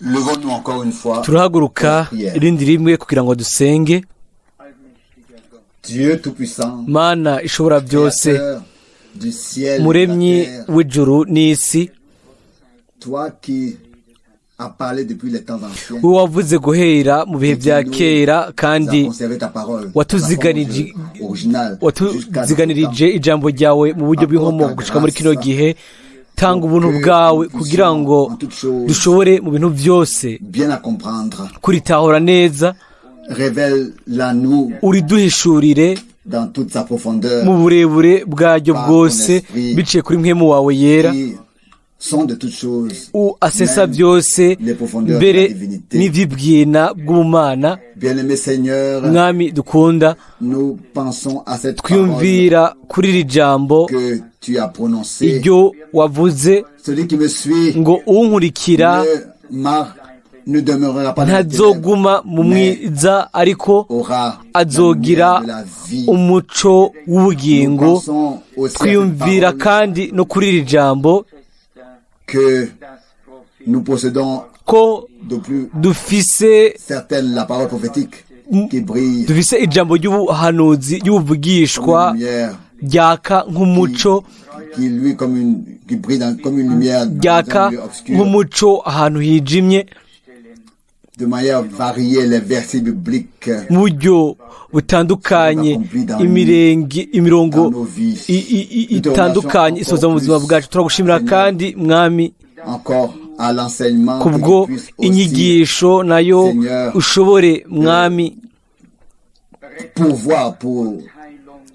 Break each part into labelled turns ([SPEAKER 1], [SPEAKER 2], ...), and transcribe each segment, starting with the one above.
[SPEAKER 1] Levons-nous encore une fois.
[SPEAKER 2] Turahaguruka irindi rimwe kugira ngo dusenge.
[SPEAKER 1] Dieu Tout-Puissant,
[SPEAKER 2] Mana ishobora byose,
[SPEAKER 1] Créateur du ciel et de la
[SPEAKER 2] muremyi
[SPEAKER 1] terre,
[SPEAKER 2] w'ijuru n'isi,
[SPEAKER 1] toi qui as parlé depuis les temps anciens,
[SPEAKER 2] wowe wavuze guhera mu bihe bya kera
[SPEAKER 1] tu as
[SPEAKER 2] kandi
[SPEAKER 1] conservé ta parole,
[SPEAKER 2] watuziganije
[SPEAKER 1] ta forme originale, jusqu'à notre temps.
[SPEAKER 2] Watuziganirije ijambo ryawe mu buryo bw'inkomoko gushika muri kino gihe. Tanga ubuntu bwawe kugira ngo dushobore mu bintu byose
[SPEAKER 1] Bien à comprendre,
[SPEAKER 2] kuritahura neza.
[SPEAKER 1] Révèle-la nous
[SPEAKER 2] Uriduhishurire
[SPEAKER 1] dans toute sa profondeur,
[SPEAKER 2] mu burebure bwaryo bwose biciye kuri mpwemu wawe yera
[SPEAKER 1] qui sont de toutes choses.
[SPEAKER 2] U asesa byose, mbere n'ivy'ibwina bw'ubumana.
[SPEAKER 1] Bien-aimé Seigneur,
[SPEAKER 2] Mwami dukunda,
[SPEAKER 1] nous pensons à cette parole
[SPEAKER 2] twiyumvira kuri iri jambo
[SPEAKER 1] que tu as prononcée.
[SPEAKER 2] Iryo wavuze
[SPEAKER 1] Celui qui me suit
[SPEAKER 2] ngo unkurikira
[SPEAKER 1] ne demeurera pas dans les ténèbres,
[SPEAKER 2] ntazoguma mu mwiza ariko
[SPEAKER 1] aura la
[SPEAKER 2] azogira
[SPEAKER 1] lumière de la vie.
[SPEAKER 2] Umuco
[SPEAKER 1] Nous
[SPEAKER 2] w'ubugingo.
[SPEAKER 1] pensons aussi à cette
[SPEAKER 2] Twiyumvira
[SPEAKER 1] parole
[SPEAKER 2] kandi no kuri iri jambo
[SPEAKER 1] que nous possédons
[SPEAKER 2] ko
[SPEAKER 1] de plus
[SPEAKER 2] dufise
[SPEAKER 1] certaine, la parole prophétique qui brille
[SPEAKER 2] dufise ijambo ry'ubuhanuzi
[SPEAKER 1] comme
[SPEAKER 2] ry'ubuvugishwa
[SPEAKER 1] une lumière,
[SPEAKER 2] ryaka nk'umuco
[SPEAKER 1] qui lui comme une qui brille comme une lumière dans
[SPEAKER 2] ryaka
[SPEAKER 1] un lieu obscur.
[SPEAKER 2] Nk'umuco ahantu hijimye.
[SPEAKER 1] De manière variée, les versets bibliques
[SPEAKER 2] Mu buryo butandukanye imirenge imirongo itandukanye isoza mu buzima bwacu. Turagushimira kandi, Mwami,
[SPEAKER 1] encore à l'enseignement, que
[SPEAKER 2] kubwo
[SPEAKER 1] tu puisses aussi
[SPEAKER 2] inyigisho nayo ushobore, Mwami,
[SPEAKER 1] pourvoir pour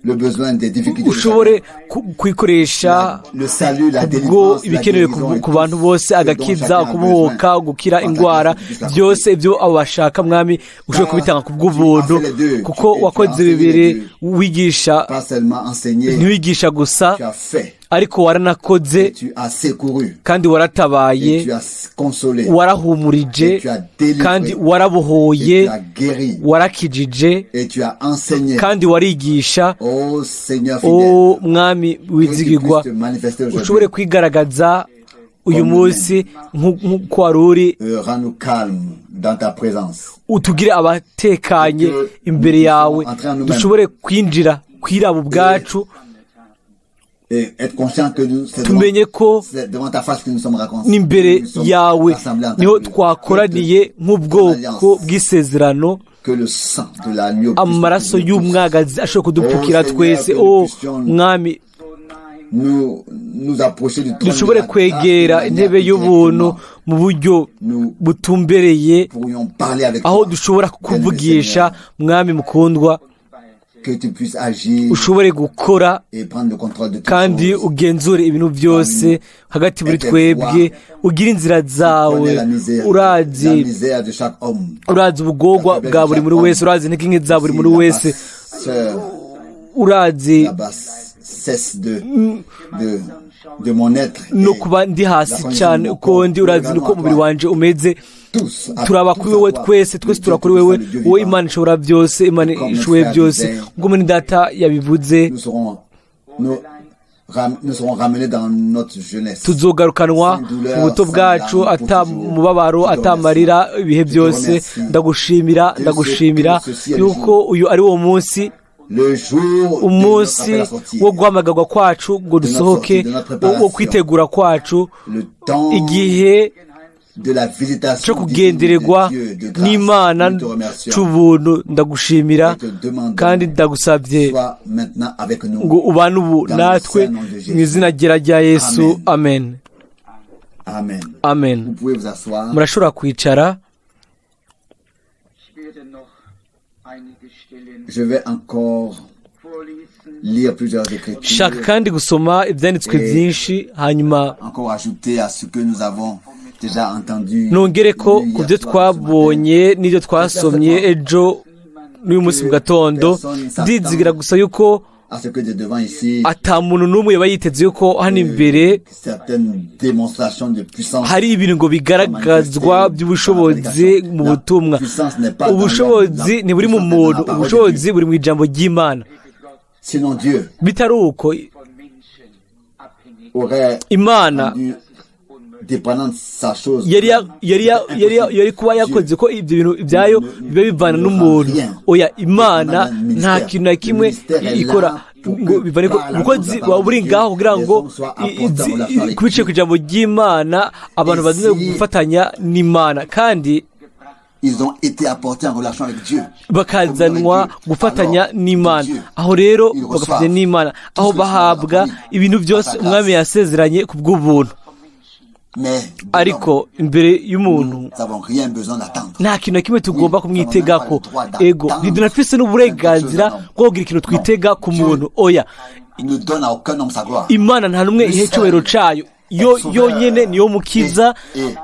[SPEAKER 1] le besoin des difficultés de
[SPEAKER 2] ushobore
[SPEAKER 1] chacun.
[SPEAKER 2] Kuyikoresha
[SPEAKER 1] Le salut, la
[SPEAKER 2] kubwo
[SPEAKER 1] délivrance, la
[SPEAKER 2] ibikenewe
[SPEAKER 1] guérison et
[SPEAKER 2] ku bantu
[SPEAKER 1] tout
[SPEAKER 2] bose
[SPEAKER 1] ce dont
[SPEAKER 2] agakiza
[SPEAKER 1] chacun a
[SPEAKER 2] ukubohoka
[SPEAKER 1] besoin.
[SPEAKER 2] gukira
[SPEAKER 1] Par ta
[SPEAKER 2] indwara
[SPEAKER 1] grâce, tu puisses l'accomplir.
[SPEAKER 2] Byose ibyo abo bashaka, Mwami, ushobore kubitanga ku bw'ubuntu
[SPEAKER 1] Tu as fait les deux.
[SPEAKER 2] kuko
[SPEAKER 1] Tu as
[SPEAKER 2] wakoze
[SPEAKER 1] enseigné
[SPEAKER 2] bibiri
[SPEAKER 1] les deux.
[SPEAKER 2] wigisha
[SPEAKER 1] Pas seulement enseigner,
[SPEAKER 2] ntiwigisha gusa
[SPEAKER 1] tu as fait,
[SPEAKER 2] ariko waranakoze
[SPEAKER 1] et tu as secouru,
[SPEAKER 2] kandi waratabaye
[SPEAKER 1] et tu as consolé,
[SPEAKER 2] warahumurije
[SPEAKER 1] et tu as délivré,
[SPEAKER 2] kandi warabohoye
[SPEAKER 1] et tu as guéri,
[SPEAKER 2] warakijije
[SPEAKER 1] et tu as enseigné.
[SPEAKER 2] Kandi warigisha.
[SPEAKER 1] Ô Seigneur fidèle,
[SPEAKER 2] O Mwami
[SPEAKER 1] que tu
[SPEAKER 2] wizigirwa,
[SPEAKER 1] puisses te manifester aujourd'hui.
[SPEAKER 2] Ushobore kwigaragaza uyu munsi nk'uko wari uri.
[SPEAKER 1] Rends-nous calmes dans ta présence.
[SPEAKER 2] Utugire abatekanye imbere yawe dushobore kwinjira kwiraba ubwacu
[SPEAKER 1] Et être conscient que nous, c'est
[SPEAKER 2] tumenye ko
[SPEAKER 1] c'est devant ta face que nous sommes racontés.
[SPEAKER 2] N'imbere
[SPEAKER 1] Nous sommes
[SPEAKER 2] yawe
[SPEAKER 1] rassemblés en tant
[SPEAKER 2] niho
[SPEAKER 1] que
[SPEAKER 2] twakoraniye nk'ubwoko bw'isezerano.
[SPEAKER 1] Que le sang de l'agneau puisse
[SPEAKER 2] Amaraso
[SPEAKER 1] nous couvrir tous.
[SPEAKER 2] y'umwagazi ashobora kudupfukira twese. O Mwami,
[SPEAKER 1] Nous nous approcher du trône de
[SPEAKER 2] dushobore
[SPEAKER 1] la grâce
[SPEAKER 2] kwegera
[SPEAKER 1] de manière
[SPEAKER 2] intebe y'ubuntu
[SPEAKER 1] directement.
[SPEAKER 2] Mu buryo
[SPEAKER 1] Nous
[SPEAKER 2] butumbereye
[SPEAKER 1] pourrions parler avec
[SPEAKER 2] aho
[SPEAKER 1] toi.
[SPEAKER 2] Dushobora kukuvugisha, Mwami mukundwa.
[SPEAKER 1] Que tu puisses agir
[SPEAKER 2] Ushobore gukora
[SPEAKER 1] et prendre le contrôle de toutes
[SPEAKER 2] kandi
[SPEAKER 1] choses.
[SPEAKER 2] Ugenzure ibintu byose hagati muri twebwe ugire inzira zawe.
[SPEAKER 1] Connais la misère, la
[SPEAKER 2] Urazi
[SPEAKER 1] misère de chaque homme.
[SPEAKER 2] Urazi ubugorwa bwa buri muri wese, urazi intege nke za buri muri wese,
[SPEAKER 1] La sœur,
[SPEAKER 2] urazi
[SPEAKER 1] la bassesse de mon être.
[SPEAKER 2] No
[SPEAKER 1] Et
[SPEAKER 2] kuba ndi hasi cyane uko ndi, urazi nuko umubiri wanje umeze.
[SPEAKER 1] Tous, à-
[SPEAKER 2] Turaba
[SPEAKER 1] tous
[SPEAKER 2] kuri
[SPEAKER 1] à
[SPEAKER 2] wowe
[SPEAKER 1] toi.
[SPEAKER 2] twese twese
[SPEAKER 1] Le
[SPEAKER 2] tura
[SPEAKER 1] Dieu
[SPEAKER 2] kuri wewe
[SPEAKER 1] Tout-Puissant, le Dieu
[SPEAKER 2] wowe
[SPEAKER 1] vivant.
[SPEAKER 2] Imana ishobora byose Imana ishoboye byose nk'uko mwene data yabivuze.
[SPEAKER 1] Nous serons ramenés dans notre jeunesse.
[SPEAKER 2] Tuzogarukanwa mu buto bwacu ata mubabaro ata marira ibihe byose. Ndagushimira, ndagushimira yuko uyu ari wo munsi
[SPEAKER 1] Le jour de notre
[SPEAKER 2] umunsi
[SPEAKER 1] appel à sortir.
[SPEAKER 2] Wo guhamagarwa kwacu ngo dusohoke wo kwitegura kwacu
[SPEAKER 1] Le temps
[SPEAKER 2] igihe
[SPEAKER 1] de la visitation
[SPEAKER 2] cyo kugendererwa
[SPEAKER 1] divine de Dieu, de grâce.
[SPEAKER 2] n'Imana
[SPEAKER 1] Nous te remercions
[SPEAKER 2] c'ubuntu. Ndagushimira
[SPEAKER 1] et te demandons,
[SPEAKER 2] kandi ndagusabye
[SPEAKER 1] sois maintenant avec nous.
[SPEAKER 2] Ngo ubane ubu natwe mu izina ryera rya Yesu, amen.
[SPEAKER 1] Amen.
[SPEAKER 2] Amen.
[SPEAKER 1] Vous pouvez vous asseoir.
[SPEAKER 2] Murashobora kwicara.
[SPEAKER 3] Ich werde noch einige Stellen
[SPEAKER 1] Je vais encore
[SPEAKER 3] vorlesen.
[SPEAKER 1] Lire plusieurs écritures.
[SPEAKER 2] Shaka kandi gusoma ibyanditswe byinshi hanyuma
[SPEAKER 1] Encore ajouter à ce que nous avons déjà entendu.
[SPEAKER 2] Nongere ko
[SPEAKER 1] lu
[SPEAKER 2] ku
[SPEAKER 1] hier
[SPEAKER 2] byo
[SPEAKER 1] soir, ce matin.
[SPEAKER 2] Twabonye n'ibyo twasomye ejo n'uyu munsi mu gatondo. Ndizigira gusa yuko
[SPEAKER 1] À ce que de devant ici,
[SPEAKER 2] ata muntu n'umwe yaba yiteze yuko hano imbere
[SPEAKER 1] certaines démonstrations de puissance.
[SPEAKER 2] Hari ibintu ngo bigaragazwa by'ubushobozi mu butumwa. Ubushobozi ntiburi mu muntu, ubushobozi buri mu ijambo ry'Imana.
[SPEAKER 1] Sinon Dieu
[SPEAKER 2] Bitari uko
[SPEAKER 3] Von Menschen abhängig.
[SPEAKER 1] Aurait
[SPEAKER 2] Imana
[SPEAKER 1] rendu dépendant de sa chose.
[SPEAKER 2] Yari ya- yari ya- yari ya- yari kuba yakoze ko ibyo bintu ibyayo biba bivana n'umuntu. Oya, Imana nta kintu na kimwe ikora ngo bivane ko umukozi waba uri ngaho kugira ngo kubiciye ku ijambo ry'Imana abantu baze gufatanya n'Imana kandi
[SPEAKER 1] Ils ont été apportés en relation avec Dieu.
[SPEAKER 2] Bakazanwa gufatanya n'Imana. Aho rero bagafatanya n'Imana, aho bahabwa ibintu byose umwami yasezeranye ku bw'ubuntu.
[SPEAKER 1] Mais
[SPEAKER 2] Ariko imbere y'umuntu
[SPEAKER 1] nous n'avons rien besoin d'attendre.
[SPEAKER 2] nta kintu na kimwe tugomba kumwitegako. Ego, ntidunafise n'uburenganzira bwo kugira ikintu twitega ku muntu. Oya.
[SPEAKER 1] Il ne donne à aucun homme sa gloire.
[SPEAKER 2] Imana nta n'umwe ihe icyubahiro cayo. Yo yonyene niyo mukiza.
[SPEAKER 1] Et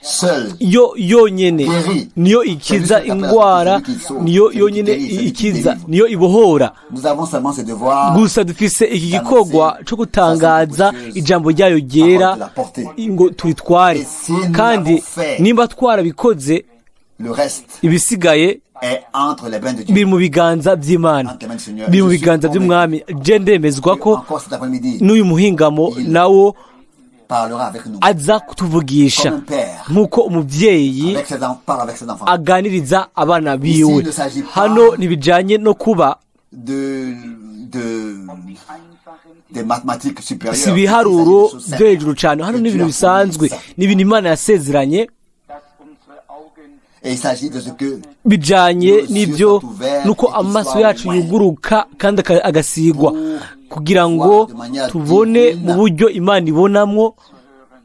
[SPEAKER 1] seul
[SPEAKER 2] Yo yonyene niyo ikiza indwara, niyo yonyene ikiza, niyo ibohora.
[SPEAKER 1] Nous avons seulement ce devoir
[SPEAKER 2] Gusa dufise iki gikorwa cyo gutangaza ijambo ryayo ryera ngo turitware, kandi nimba twarabikoze,
[SPEAKER 1] Le reste
[SPEAKER 2] ibisigaye
[SPEAKER 1] est entre les mains de Dieu.
[SPEAKER 2] biri mu biganza by'Imana, biri mu biganza by'umwami. Je ndemezwa ko
[SPEAKER 1] Encore cet après-midi,
[SPEAKER 2] n'uyu muhingamo nawo
[SPEAKER 1] parlera avec nous.
[SPEAKER 2] Aza kutuvugisha nk'uko umubyeyi
[SPEAKER 1] Avec ses parle avec ses enfants.
[SPEAKER 2] Aganiriza abana biwe. Hano ntibijyanye no kuba
[SPEAKER 1] De des mathématiques supérieures.
[SPEAKER 2] Si ibiharuro byo hejuru cyane. Hano ni ibintu bisanzwe, ni ibintu Imana yasezeranye.
[SPEAKER 3] Dass unsere Augen
[SPEAKER 1] Et il s'agit de ce que
[SPEAKER 2] Bijyanye n'ibyo nuko amaso yacu yuguruka kandi agasigwa kugira ngo tubone mu buryo Imana ibonamwo,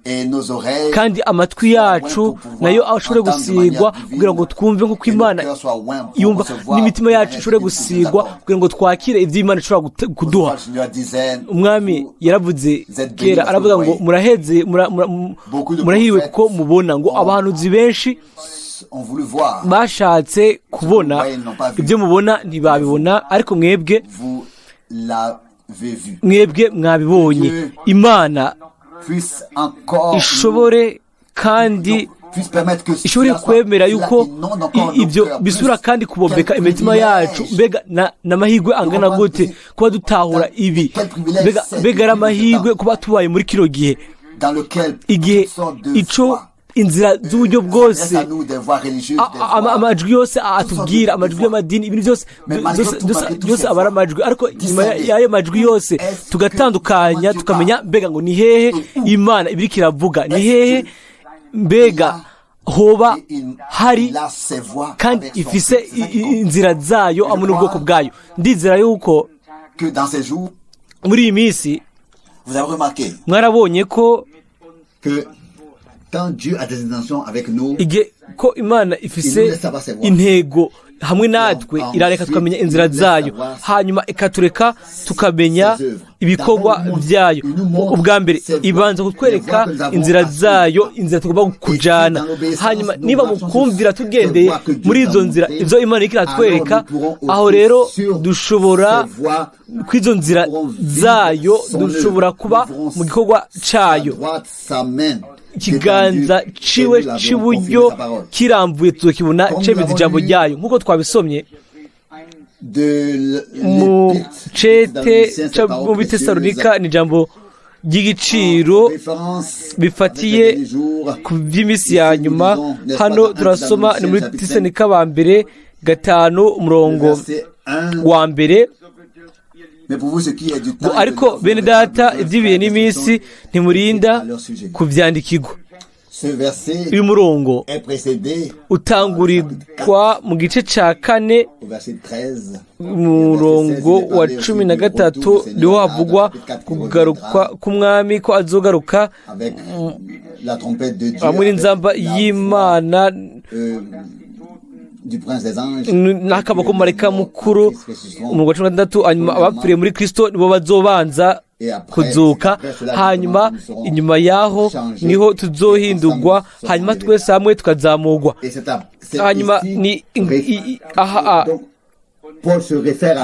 [SPEAKER 1] et nos oreilles
[SPEAKER 2] kandi amatwi yacu nayo ashobore gusigwa kugira ngo twumve nk'uko Imana yumva, n'imitima yacu ishobore gusigwa kugira ngo twakire ibyo Imana ishobora kuduha.
[SPEAKER 1] Le Seigneur disait,
[SPEAKER 2] Umwami yaravuze kera, aravuga ngo muraheze murahiriwe kuko mubona. Ngo abahanuzi benshi
[SPEAKER 1] ont voulu voir,
[SPEAKER 2] bashatse kubona ibyo mubona ntibabibona, ariko mwebwe
[SPEAKER 1] vous l'avez vu.
[SPEAKER 2] Mwebwe mwabibonye. Imana
[SPEAKER 1] Puisse encore
[SPEAKER 2] ishobore kandi
[SPEAKER 1] puisse permettre que
[SPEAKER 2] ishobore kwemera yuko ibyo bisubira kandi kubombeka imitima yacu. Mbega n'amahirwe angana gute kuba dutahura ibi! Mbega ari amahirwe kuba tubaye muri kino gihe,
[SPEAKER 1] dans lequel
[SPEAKER 2] igihe ico inzira z'uburyo bwose, amajwi yose atubwira, amajwi y'amadini, ibintu byose byose aba ari amajwi. Ariko nyuma y'ayo majwi yose tugatandukanya, tukamenya mbega ngo ni hehe Imana ibiriko iravuga, ni hehe mbega hoba hari kandi ifise inzira zayo hamwe n'ubwoko bwayo. Ndizera yuko
[SPEAKER 1] que dans ces jours,
[SPEAKER 2] muri iyi minsi
[SPEAKER 1] vous avez remarqué
[SPEAKER 2] mwarabonye ko
[SPEAKER 1] que quand Dieu a des intentions avec nous,
[SPEAKER 2] igihe ko Imana ifise intego hamwe natwe, irareka tukamenya inzira zayo, hanyuma ikatureka tukamenya ibikorwa byayo. Ubwa mbere ibanza kutwereka inzira zayo, inzira tugomba kujana. Hanyuma niba mu kumvira tugendeye muri izo nzira, ibyo Imana iriko iratwereka, aho rero dushobora kw'izo nzira zayo dushobora kuba mu gikorwa cayo. Ikiganza ciwe c'iburyo kirambuye, tuzokibona cemeza ijambo ryayo, nk'uko twabisomye mu cete mu Bitesalonika. Ni ijambo ry'igiciro bifatiye ku by'iminsi ya nyuma. Hano turasoma ni muri Tesalonika ba mbere 5, umurongo wa 1 ngo: "Ariko bene data, iby'ibihe n'iminsi ntimurinda kubyandikirwa." Uyu murongo utangurirwa mu gice cya 4, umurongo wa 13, niho havugwa kugaruka k'umwami, ko azogaruka hamwe n'inzamba y'Imana n'akaboko marayika mukuru. Umurongo wa 16: hanyuma abapfiriye muri Kristo nibo bazobanza kuzuka, hanyuma inyuma yaho niho tuzohindurwa, hanyuma twese hamwe tukazamurwa. Hanyuma ni aha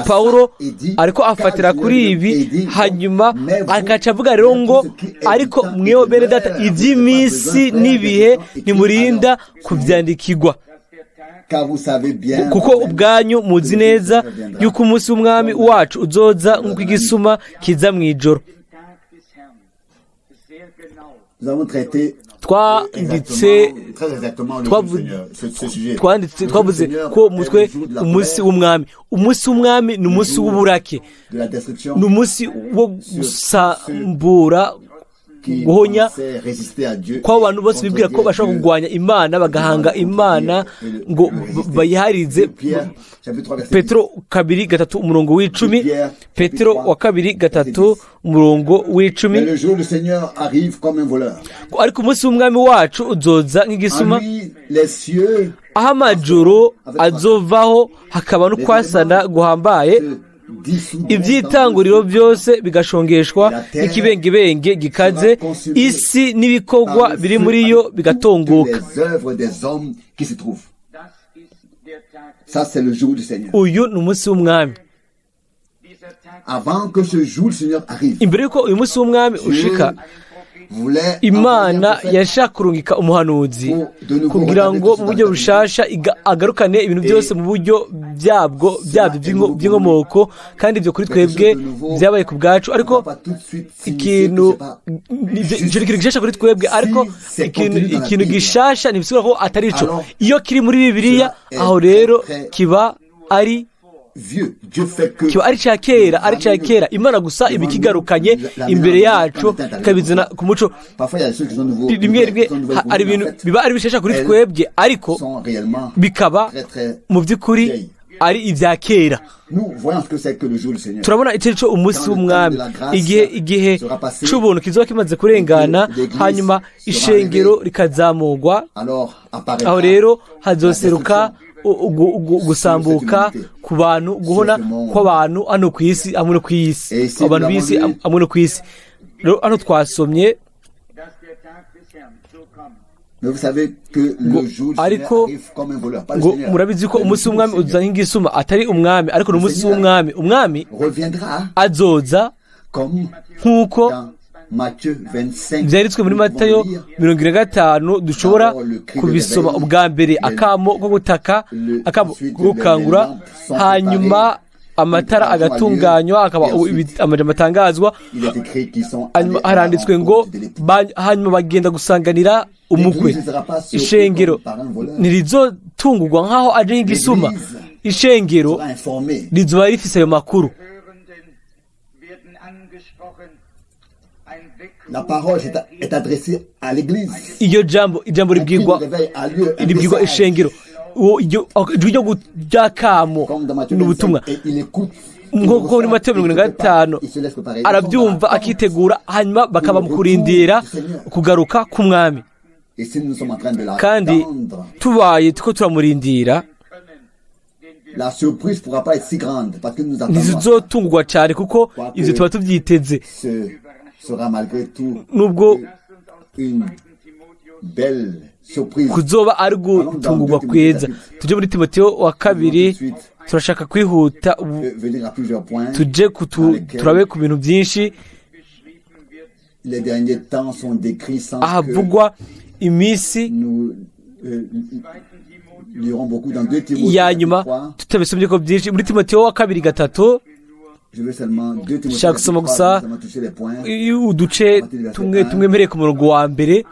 [SPEAKER 2] Pawulo ariko afatira kuri ibi, hanyuma agaca avuga rero ngo: "Ariko mwewe bene data, iby'iminsi n'ibihe ntimurinda kubyandikirwa, kuko ubwanyu muzi neza yuko umunsi w'umwami wacu uzoza nk'uko igisuma kiza mu ijoro." Twanditse, twanditse, twavuze ko mutwe umunsi w'umwami. Umunsi w'umwami ni umunsi w'uburake, ni umunsi wo gusambura, guhonya ko abantu bose bibwira ko bashobora kurwanya Imana, bagahanga Imana ngo bayiharize. Petero 2:3 umurongo w'10. Petero wa 2:3 umurongo w'10. Ariko umunsi w'umwami wacu uzoza nk'igisuma, aho amajuru azovaho hakaba no kwasana guhambaye, iby'itanguriro byose bigashongeshwa n'ikibengebenge gikaze, isi n'ibikorwa biri muri yo bigatunguka. Uyu ni umunsi w'umwami. Imbere y'uko uyu munsi w'umwami ushika, Imana yashaka kurungika umuhanuzi kugira ngo mu buryo bushasha agarukane ibintu byose mu buryo byabwo byabyo by'inkomoko, kandi ibyo kuri twebwe byabaye ku bwacu. Ariko ikintu gishasha kuri twebwe, ariko ikintu gishasha ntibisigura ko atari ico. Iyo kiri muri Bibiliya, aho rero kiba ari cya kera, ari cya kera. Imana gusa iba ikigarukanye imbere yacu, ikabizana ku muco. Rimwe rimwe hari ibintu biba ari bishasha kuri twebwe, ariko bikaba mu by'ukuri ari ibya kera. Turabona icyo cyo umunsi w'umwami, igihe cy'ubuntu kizoba kimaze kurengana, hanyuma ishengero rikazamurwa. Aho rero hazoseruka gusambuka ku bantu, guhona kw'abantu hano ku isi hamwe no ku isi, abantu b'isi hamwe no ku isi. Rero hano twasomye, ariko ngo murabizi ko umunsi w'umwami uza nk'igisuma, atari umwami, ariko ni umunsi w'umwami. Umwami azoza nk'uko byanditswe muri Matayo 45, dushobora kubisoma. Ubwa mbere akamo ko gutaka, akamo ko gukangura, hanyuma amatara agatunganywa, akaba amajambo atangazwa. Haranditswe ngo hanyuma bagenda gusanganira umukwe. Ishengero ntirizotungurwa nk'aho aje nk'igisuma, ishengero rizoba rifise ayo makuru. Iyo jambo, ijambo ribwirwa ishengero, ijwi ry'akamo ni ubutumwa. Nk'uko muri Matayo 45 arabyumva akitegura, hanyuma bakaba mu kurindira kugaruka k'umwami. Kandi tubaye tuko turamurindira, ntizizotungurwa cyane kuko ibyo tuba tubyiteze. Nubwo kuzoba ari gutungurwa kwiza. Tujye muri Timoteyo wa 2, turashaka kwihuta, tujye turabe ku bintu byinshi ahavugwa iminsi ya nyuma, tutabisomye ko byinshi. Muri Timoteyo wa 2:3, shaka gusoma gusa uduce tumwe tumwe mpereye ku murongo wa mbere.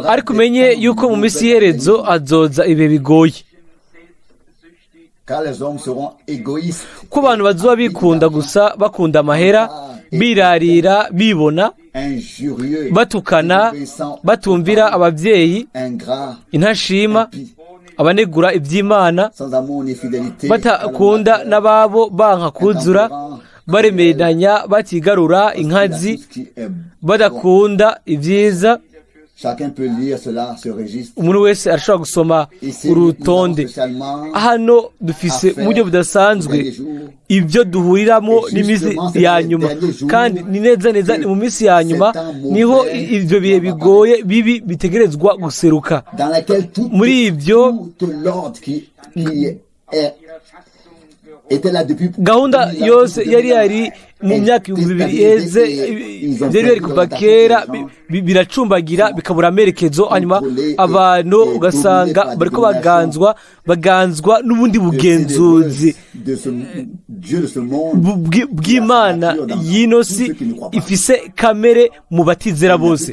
[SPEAKER 2] Ariko umenye yuko mu minsi y'iherezo azoza ibihe bigoye, ko abantu bazoba bikunda gusa, bakunda amahera, birarira, bibona, batukana, batumvira ababyeyi, intashima, abanegura iby'Imana, batakunda n'ababo, banka kuzura, baremeranya, batigarura, inkazi, badakunda ibyiza. Umuntu wese arashobora gusoma urutonde. Hano dufise mu buryo budasanzwe ibyo duhuriramo n'iminsi ya nyuma, kandi ni neza neza mu minsi ya nyuma niho ibyo bihe bigoye bibi bitegerezwa guseruka. Muri ibyo gahunda yose yari yari Mu myaka 2000 iheze byari biri kuva kera biracumbagira, bikabura amerekezo. Hanyuma abantu ugasanga bariko baganzwa n'ubundi bugenzuzi bw'imana y'ino si ifise kamere mu batizera bose.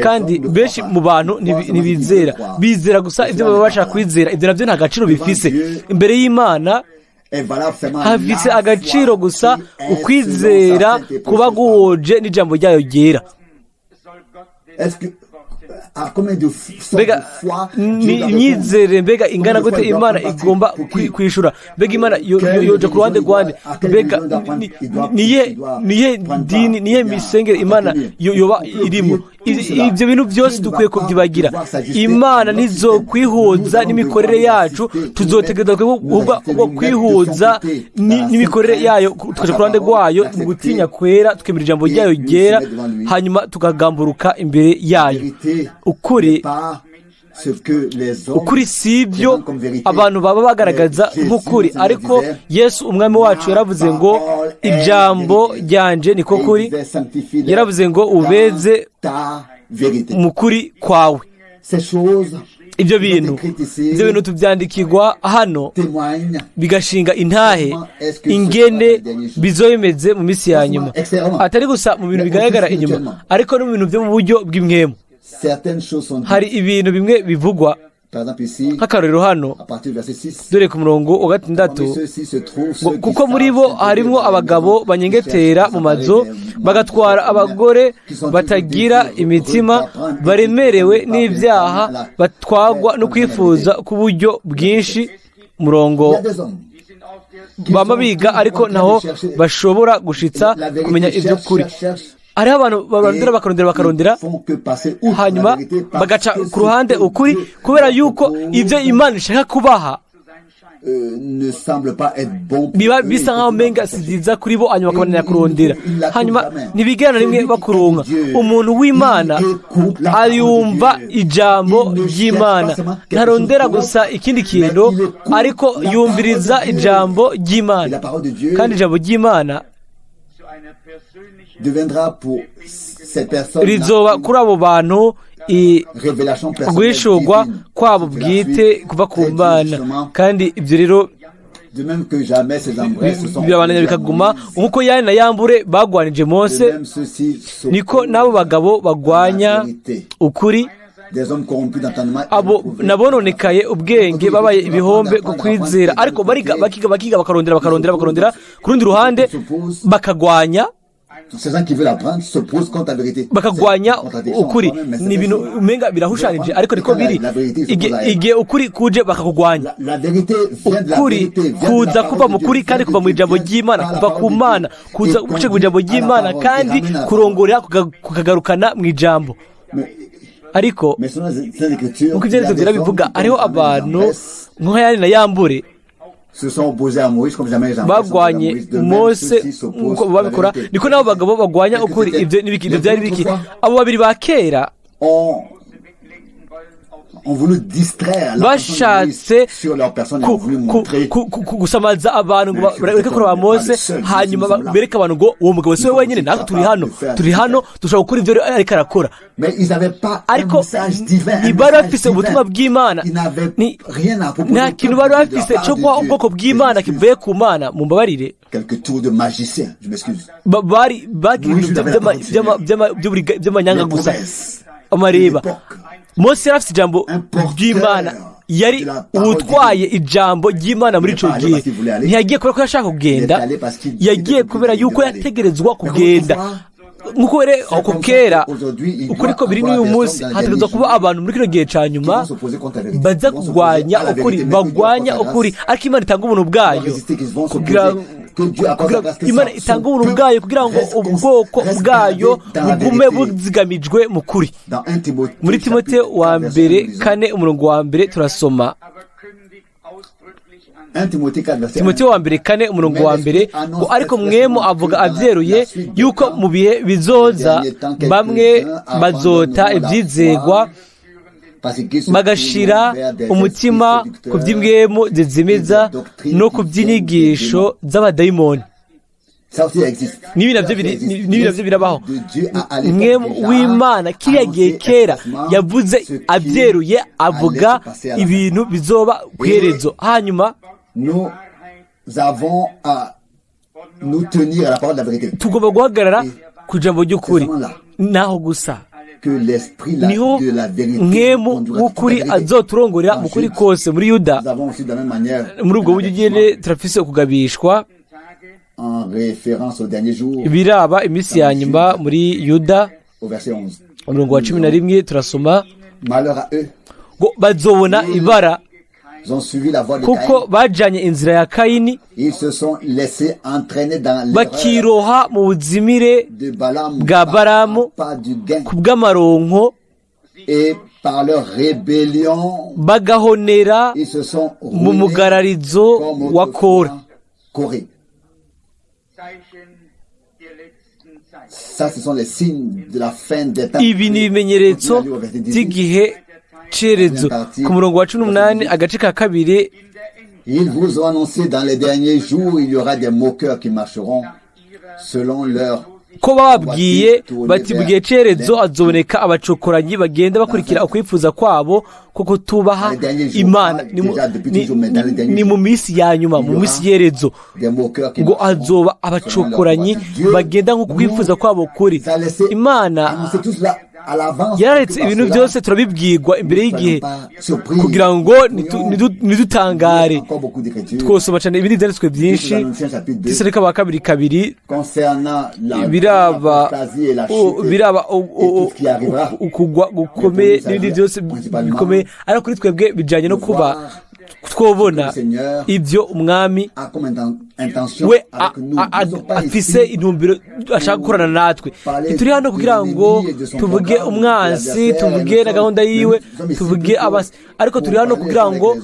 [SPEAKER 2] Kandi benshi mu bantu ntibizera, bizera gusa ibyo baba bashaka kwizera. Ibyo nabyo nta gaciro bifise imbere y'Imana. Hafise agaciro gusa ukwizera kuba guhoje n'ijambo ryayo ryera. Mbega imyizerere, mbega ingana gute Imana igomba kwishura? Mbega Imana yoja ku ruhande rwande? Mbega niye dini, niye misengere Imana yoba irimo? Ibyo bintu byose dukwiye kubyibagira. Imana ntizokwihuza n'imikorere yacu, tuzotegereza kwihuza n'imikorere yayo, tukaja ku ruhande rwayo mu gutinya kwera, tukemera ijambo ryayo ryera, hanyuma tukagamburuka imbere yayo. Ukuri si ibyo abantu baba bagaragaza nk'ukuri, ariko Yesu umwami wacu yaravuze ngo ijambo ryanje niko kuri. Yaravuze ngo ubeze mu kuri kwawe. Ibyo bintu tubyandikirwa hano bigashinga intahe ingene bizoyemeze mu minsi ya nyuma, atari gusa mu bintu bigaragara inyuma, ariko no mu bintu byo mu buryo bw'imwemu. Hari ibintu bimwe bivugwa, nk'akarorero hano dore ku murongo wa 6, kuko muri bo harimwo abagabo banyengetera mu mazu, bagatwara abagore batagira imitima, baremerewe n'ibyaha, batwagwa no kwifuza k'uburyo bwinshi. Murongo bama biga ariko ntaho bashobora gushitsa kumenya iby'ukuri. Hariho abantu barondera, bakarondera, hanyuma bagaca ku ruhande ukuri, kubera yuko ibyo Imana ishaka kubaha biba bisa nkaho menga si byiza kuri bo, hanyuma bakabanira kurondera, hanyuma ntibigera na rimwe bakuronka. Umuntu w'Imana ayumva ijambo ry'Imana, ntarondera gusa ikindi kintu, ariko yumviriza ijambo ry'Imana. Kandi ijambo ry'Imana rizoba kuri abo bantu guhishurwa kwabo bwite kuva ku Mana. Kandi ibyo rero birabananya bikaguma nk'uko Yani na Yambure bagwanije Mose, niko n'abo bagabo bagwanya ukuri. Abo nabononekaye ubwenge, babaye ibihombe ku kwizera, ariko bariga, bakiga, bakiga, bakarondera, bakarondera, bakarondera, ku rundi ruhande bakagwanya ukuri. Ni ibintu umenga birahushanije, ariko niko biri. Igihe ukuri kuje bakakugwanya. Ukuri kuza kuva mu kuri, kandi kuva mu ijambo ry'Imana, kuva ku Mana, kuza guca mu ijambo ry'Imana, kandi kurongorera kukagarukana mu ijambo. Ariko uko ibyanditswe byera bivuga, hariho abantu nka Yani na Yambure bagwanye Mose nk'uko babikora, niko nabo bagabo bagwanya ukuri. Ibyo ibyo byari biki? Abo babiri ba kera bashatse gusamaza abantu ngo bareke kureba Mose, hanyuma bereke abantu ngo uwo mugabo si we wenyine, natwe turi hano, turi hano, dushobora gukora ibyo ariko arakora. Ariko ntibari bafise ubutumwa bw'Imana, nta kintu bari bafise cyo guha ubwoko bw'Imana kivuye ku Mana. Mumbabarire, bari bagira ibintu by'amanyanga gusa, amareba. Mose yari afite ijambo ry'Imana, yari utwaye ijambo ry'Imana muri icyo gihe. Ntiyagiye kubera ko yashaka kugenda, yagiye kubera yuko yategerezwa kugenda. Nk'uko rero kera ukuri ko biri n'uyu munsi, hategerezwa kuba abantu muri kino gihe cya nyuma baza kurwanya ukuri, bagwanya ukuri, ariko Imana itanga ubuntu bwayo kugira Imana itanga ubuntu bwayo kugira ngo ubwoko bwayo bugume buzigamijwe mu kuri. Muri Timote wa mbere 4 umurongo wa 1 turasoma. Timote wa mbere 4 umurongo wa 1 ngo ariko mwemu avuga avyeruye yuko mu bihe bizoza bamwe bazota ibyizegwa, bagashira umutima ku by'imwemu zizimiza no ku by'inyigisho z'abadayimoni.
[SPEAKER 1] Ça aussi existe.
[SPEAKER 2] N'ibi navyo
[SPEAKER 1] Ça
[SPEAKER 2] biri-
[SPEAKER 1] existe.
[SPEAKER 2] n'ibi navyo birabaho.
[SPEAKER 1] De Dieu a à l'époque
[SPEAKER 2] Mwe
[SPEAKER 1] déjà
[SPEAKER 2] w'Imana kiriya gihe
[SPEAKER 1] annoncé
[SPEAKER 2] kera
[SPEAKER 1] expressement
[SPEAKER 2] yavuze
[SPEAKER 1] ce qui
[SPEAKER 2] abyeruye avuga
[SPEAKER 1] allait se passer à la fin.
[SPEAKER 2] ibintu bizoba ku iherezo. Hanyuma
[SPEAKER 1] Nous avons à nous tenir à la parole de la vérité.
[SPEAKER 2] tugomba guhagarara ku ijambo ry'ukuri.
[SPEAKER 1] C'est seulement là.
[SPEAKER 2] Naho gusa
[SPEAKER 1] Que l'esprit là,
[SPEAKER 2] niho
[SPEAKER 1] de la vérité
[SPEAKER 2] mwemu
[SPEAKER 1] conduira toute la
[SPEAKER 2] w'ukuri
[SPEAKER 1] vérité.
[SPEAKER 2] azoturongorera mu kuri
[SPEAKER 1] Ensuite,
[SPEAKER 2] kose. Muri Yuda,
[SPEAKER 1] nous avons aussi de la même manière
[SPEAKER 2] muri ubwo buryo nyene turafise ukugabishwa
[SPEAKER 1] en référence au dernier jour,
[SPEAKER 2] biraba iminsi ya nyuma. Muri Yuda,
[SPEAKER 1] au verset 11.
[SPEAKER 2] umurongo wa 11, turasoma
[SPEAKER 1] Malheur à eux,
[SPEAKER 2] ngo bazobona ibara,
[SPEAKER 1] ils ont suivi la voie de
[SPEAKER 2] kuko
[SPEAKER 1] Caïn.
[SPEAKER 2] bajanye inzira ya Kayini,
[SPEAKER 1] Ils se sont laissés entraîner dans l'erreur
[SPEAKER 2] bakiroha mu buzimire
[SPEAKER 1] de Balaam
[SPEAKER 2] bwa Balamu
[SPEAKER 1] pas du gain
[SPEAKER 2] ku bw'amaronko,
[SPEAKER 1] et par leur rébellion
[SPEAKER 2] bagahonera
[SPEAKER 1] ils se sont
[SPEAKER 2] mu
[SPEAKER 1] ruinés
[SPEAKER 2] mugararizo
[SPEAKER 1] comme
[SPEAKER 2] wa
[SPEAKER 1] autrefois
[SPEAKER 2] Kora.
[SPEAKER 1] Corée.
[SPEAKER 3] Zeichen der letzten Zeit.
[SPEAKER 1] Ça, ce sont les signes de la fin des temps.
[SPEAKER 2] Ibi ni ibimenyetso
[SPEAKER 1] Continue à lire au verset 18.
[SPEAKER 2] by'igihe cerezo. Ku murongo wa 18, agace ka kabiri.
[SPEAKER 3] In der End
[SPEAKER 1] Ils vous ont annoncé dans les derniers jours, il y aura des moqueurs qui marcheront selon leur
[SPEAKER 2] Ko bababwiye bati mu gihe cerezo azoboneka abacokoranyi bagenda bakurikira ukwifuza kwabo ko kutubaha Imana. Ni mu minsi ya nyuma, mu minsi yerezo,
[SPEAKER 1] des moqueurs qui
[SPEAKER 2] ngo
[SPEAKER 1] marcheront
[SPEAKER 2] azoba
[SPEAKER 1] selon leur
[SPEAKER 2] abacokoranyi
[SPEAKER 1] convoitise. Dieu
[SPEAKER 2] bagenda nk'uko kwifuza kwabo kuri.
[SPEAKER 1] nous a laissé
[SPEAKER 2] Imana
[SPEAKER 1] annoncer tout cela à l'avance.
[SPEAKER 2] yararetse
[SPEAKER 1] Que par
[SPEAKER 2] ibintu
[SPEAKER 1] cela,
[SPEAKER 2] byose turabibwirwa imbere
[SPEAKER 1] nous ne
[SPEAKER 2] y'igihe
[SPEAKER 1] soyons pas surpris.
[SPEAKER 2] kugira ngo
[SPEAKER 1] Nous
[SPEAKER 2] ntidutangare.
[SPEAKER 1] encore beaucoup d'écritures.
[SPEAKER 2] Twosoma cyane ibindi byanditswe byinshi.
[SPEAKER 1] Thessaloniciens chapitre 2
[SPEAKER 2] Tesalonike wa kabiri kabiri,
[SPEAKER 1] concernant la
[SPEAKER 2] biraba
[SPEAKER 1] l'apostasie et la chute
[SPEAKER 2] biraba
[SPEAKER 1] et tout ce qui arrivera.
[SPEAKER 2] ukugwa gukomeye n'ibindi byose bikomeye, ariko kuri twebwe bijyanye no kuba twobona ibyo Umwami
[SPEAKER 1] a comme intention
[SPEAKER 2] we
[SPEAKER 1] avec nous. Nous ne sommes pas
[SPEAKER 2] afise
[SPEAKER 1] ici
[SPEAKER 2] intumbero ashaka gukorana natwe. Ntituri hano kugira ngo tuvuge umwansi, tuvuge na gahunda yiwe, tuvuge abasi, ariko turi hano kugira ngo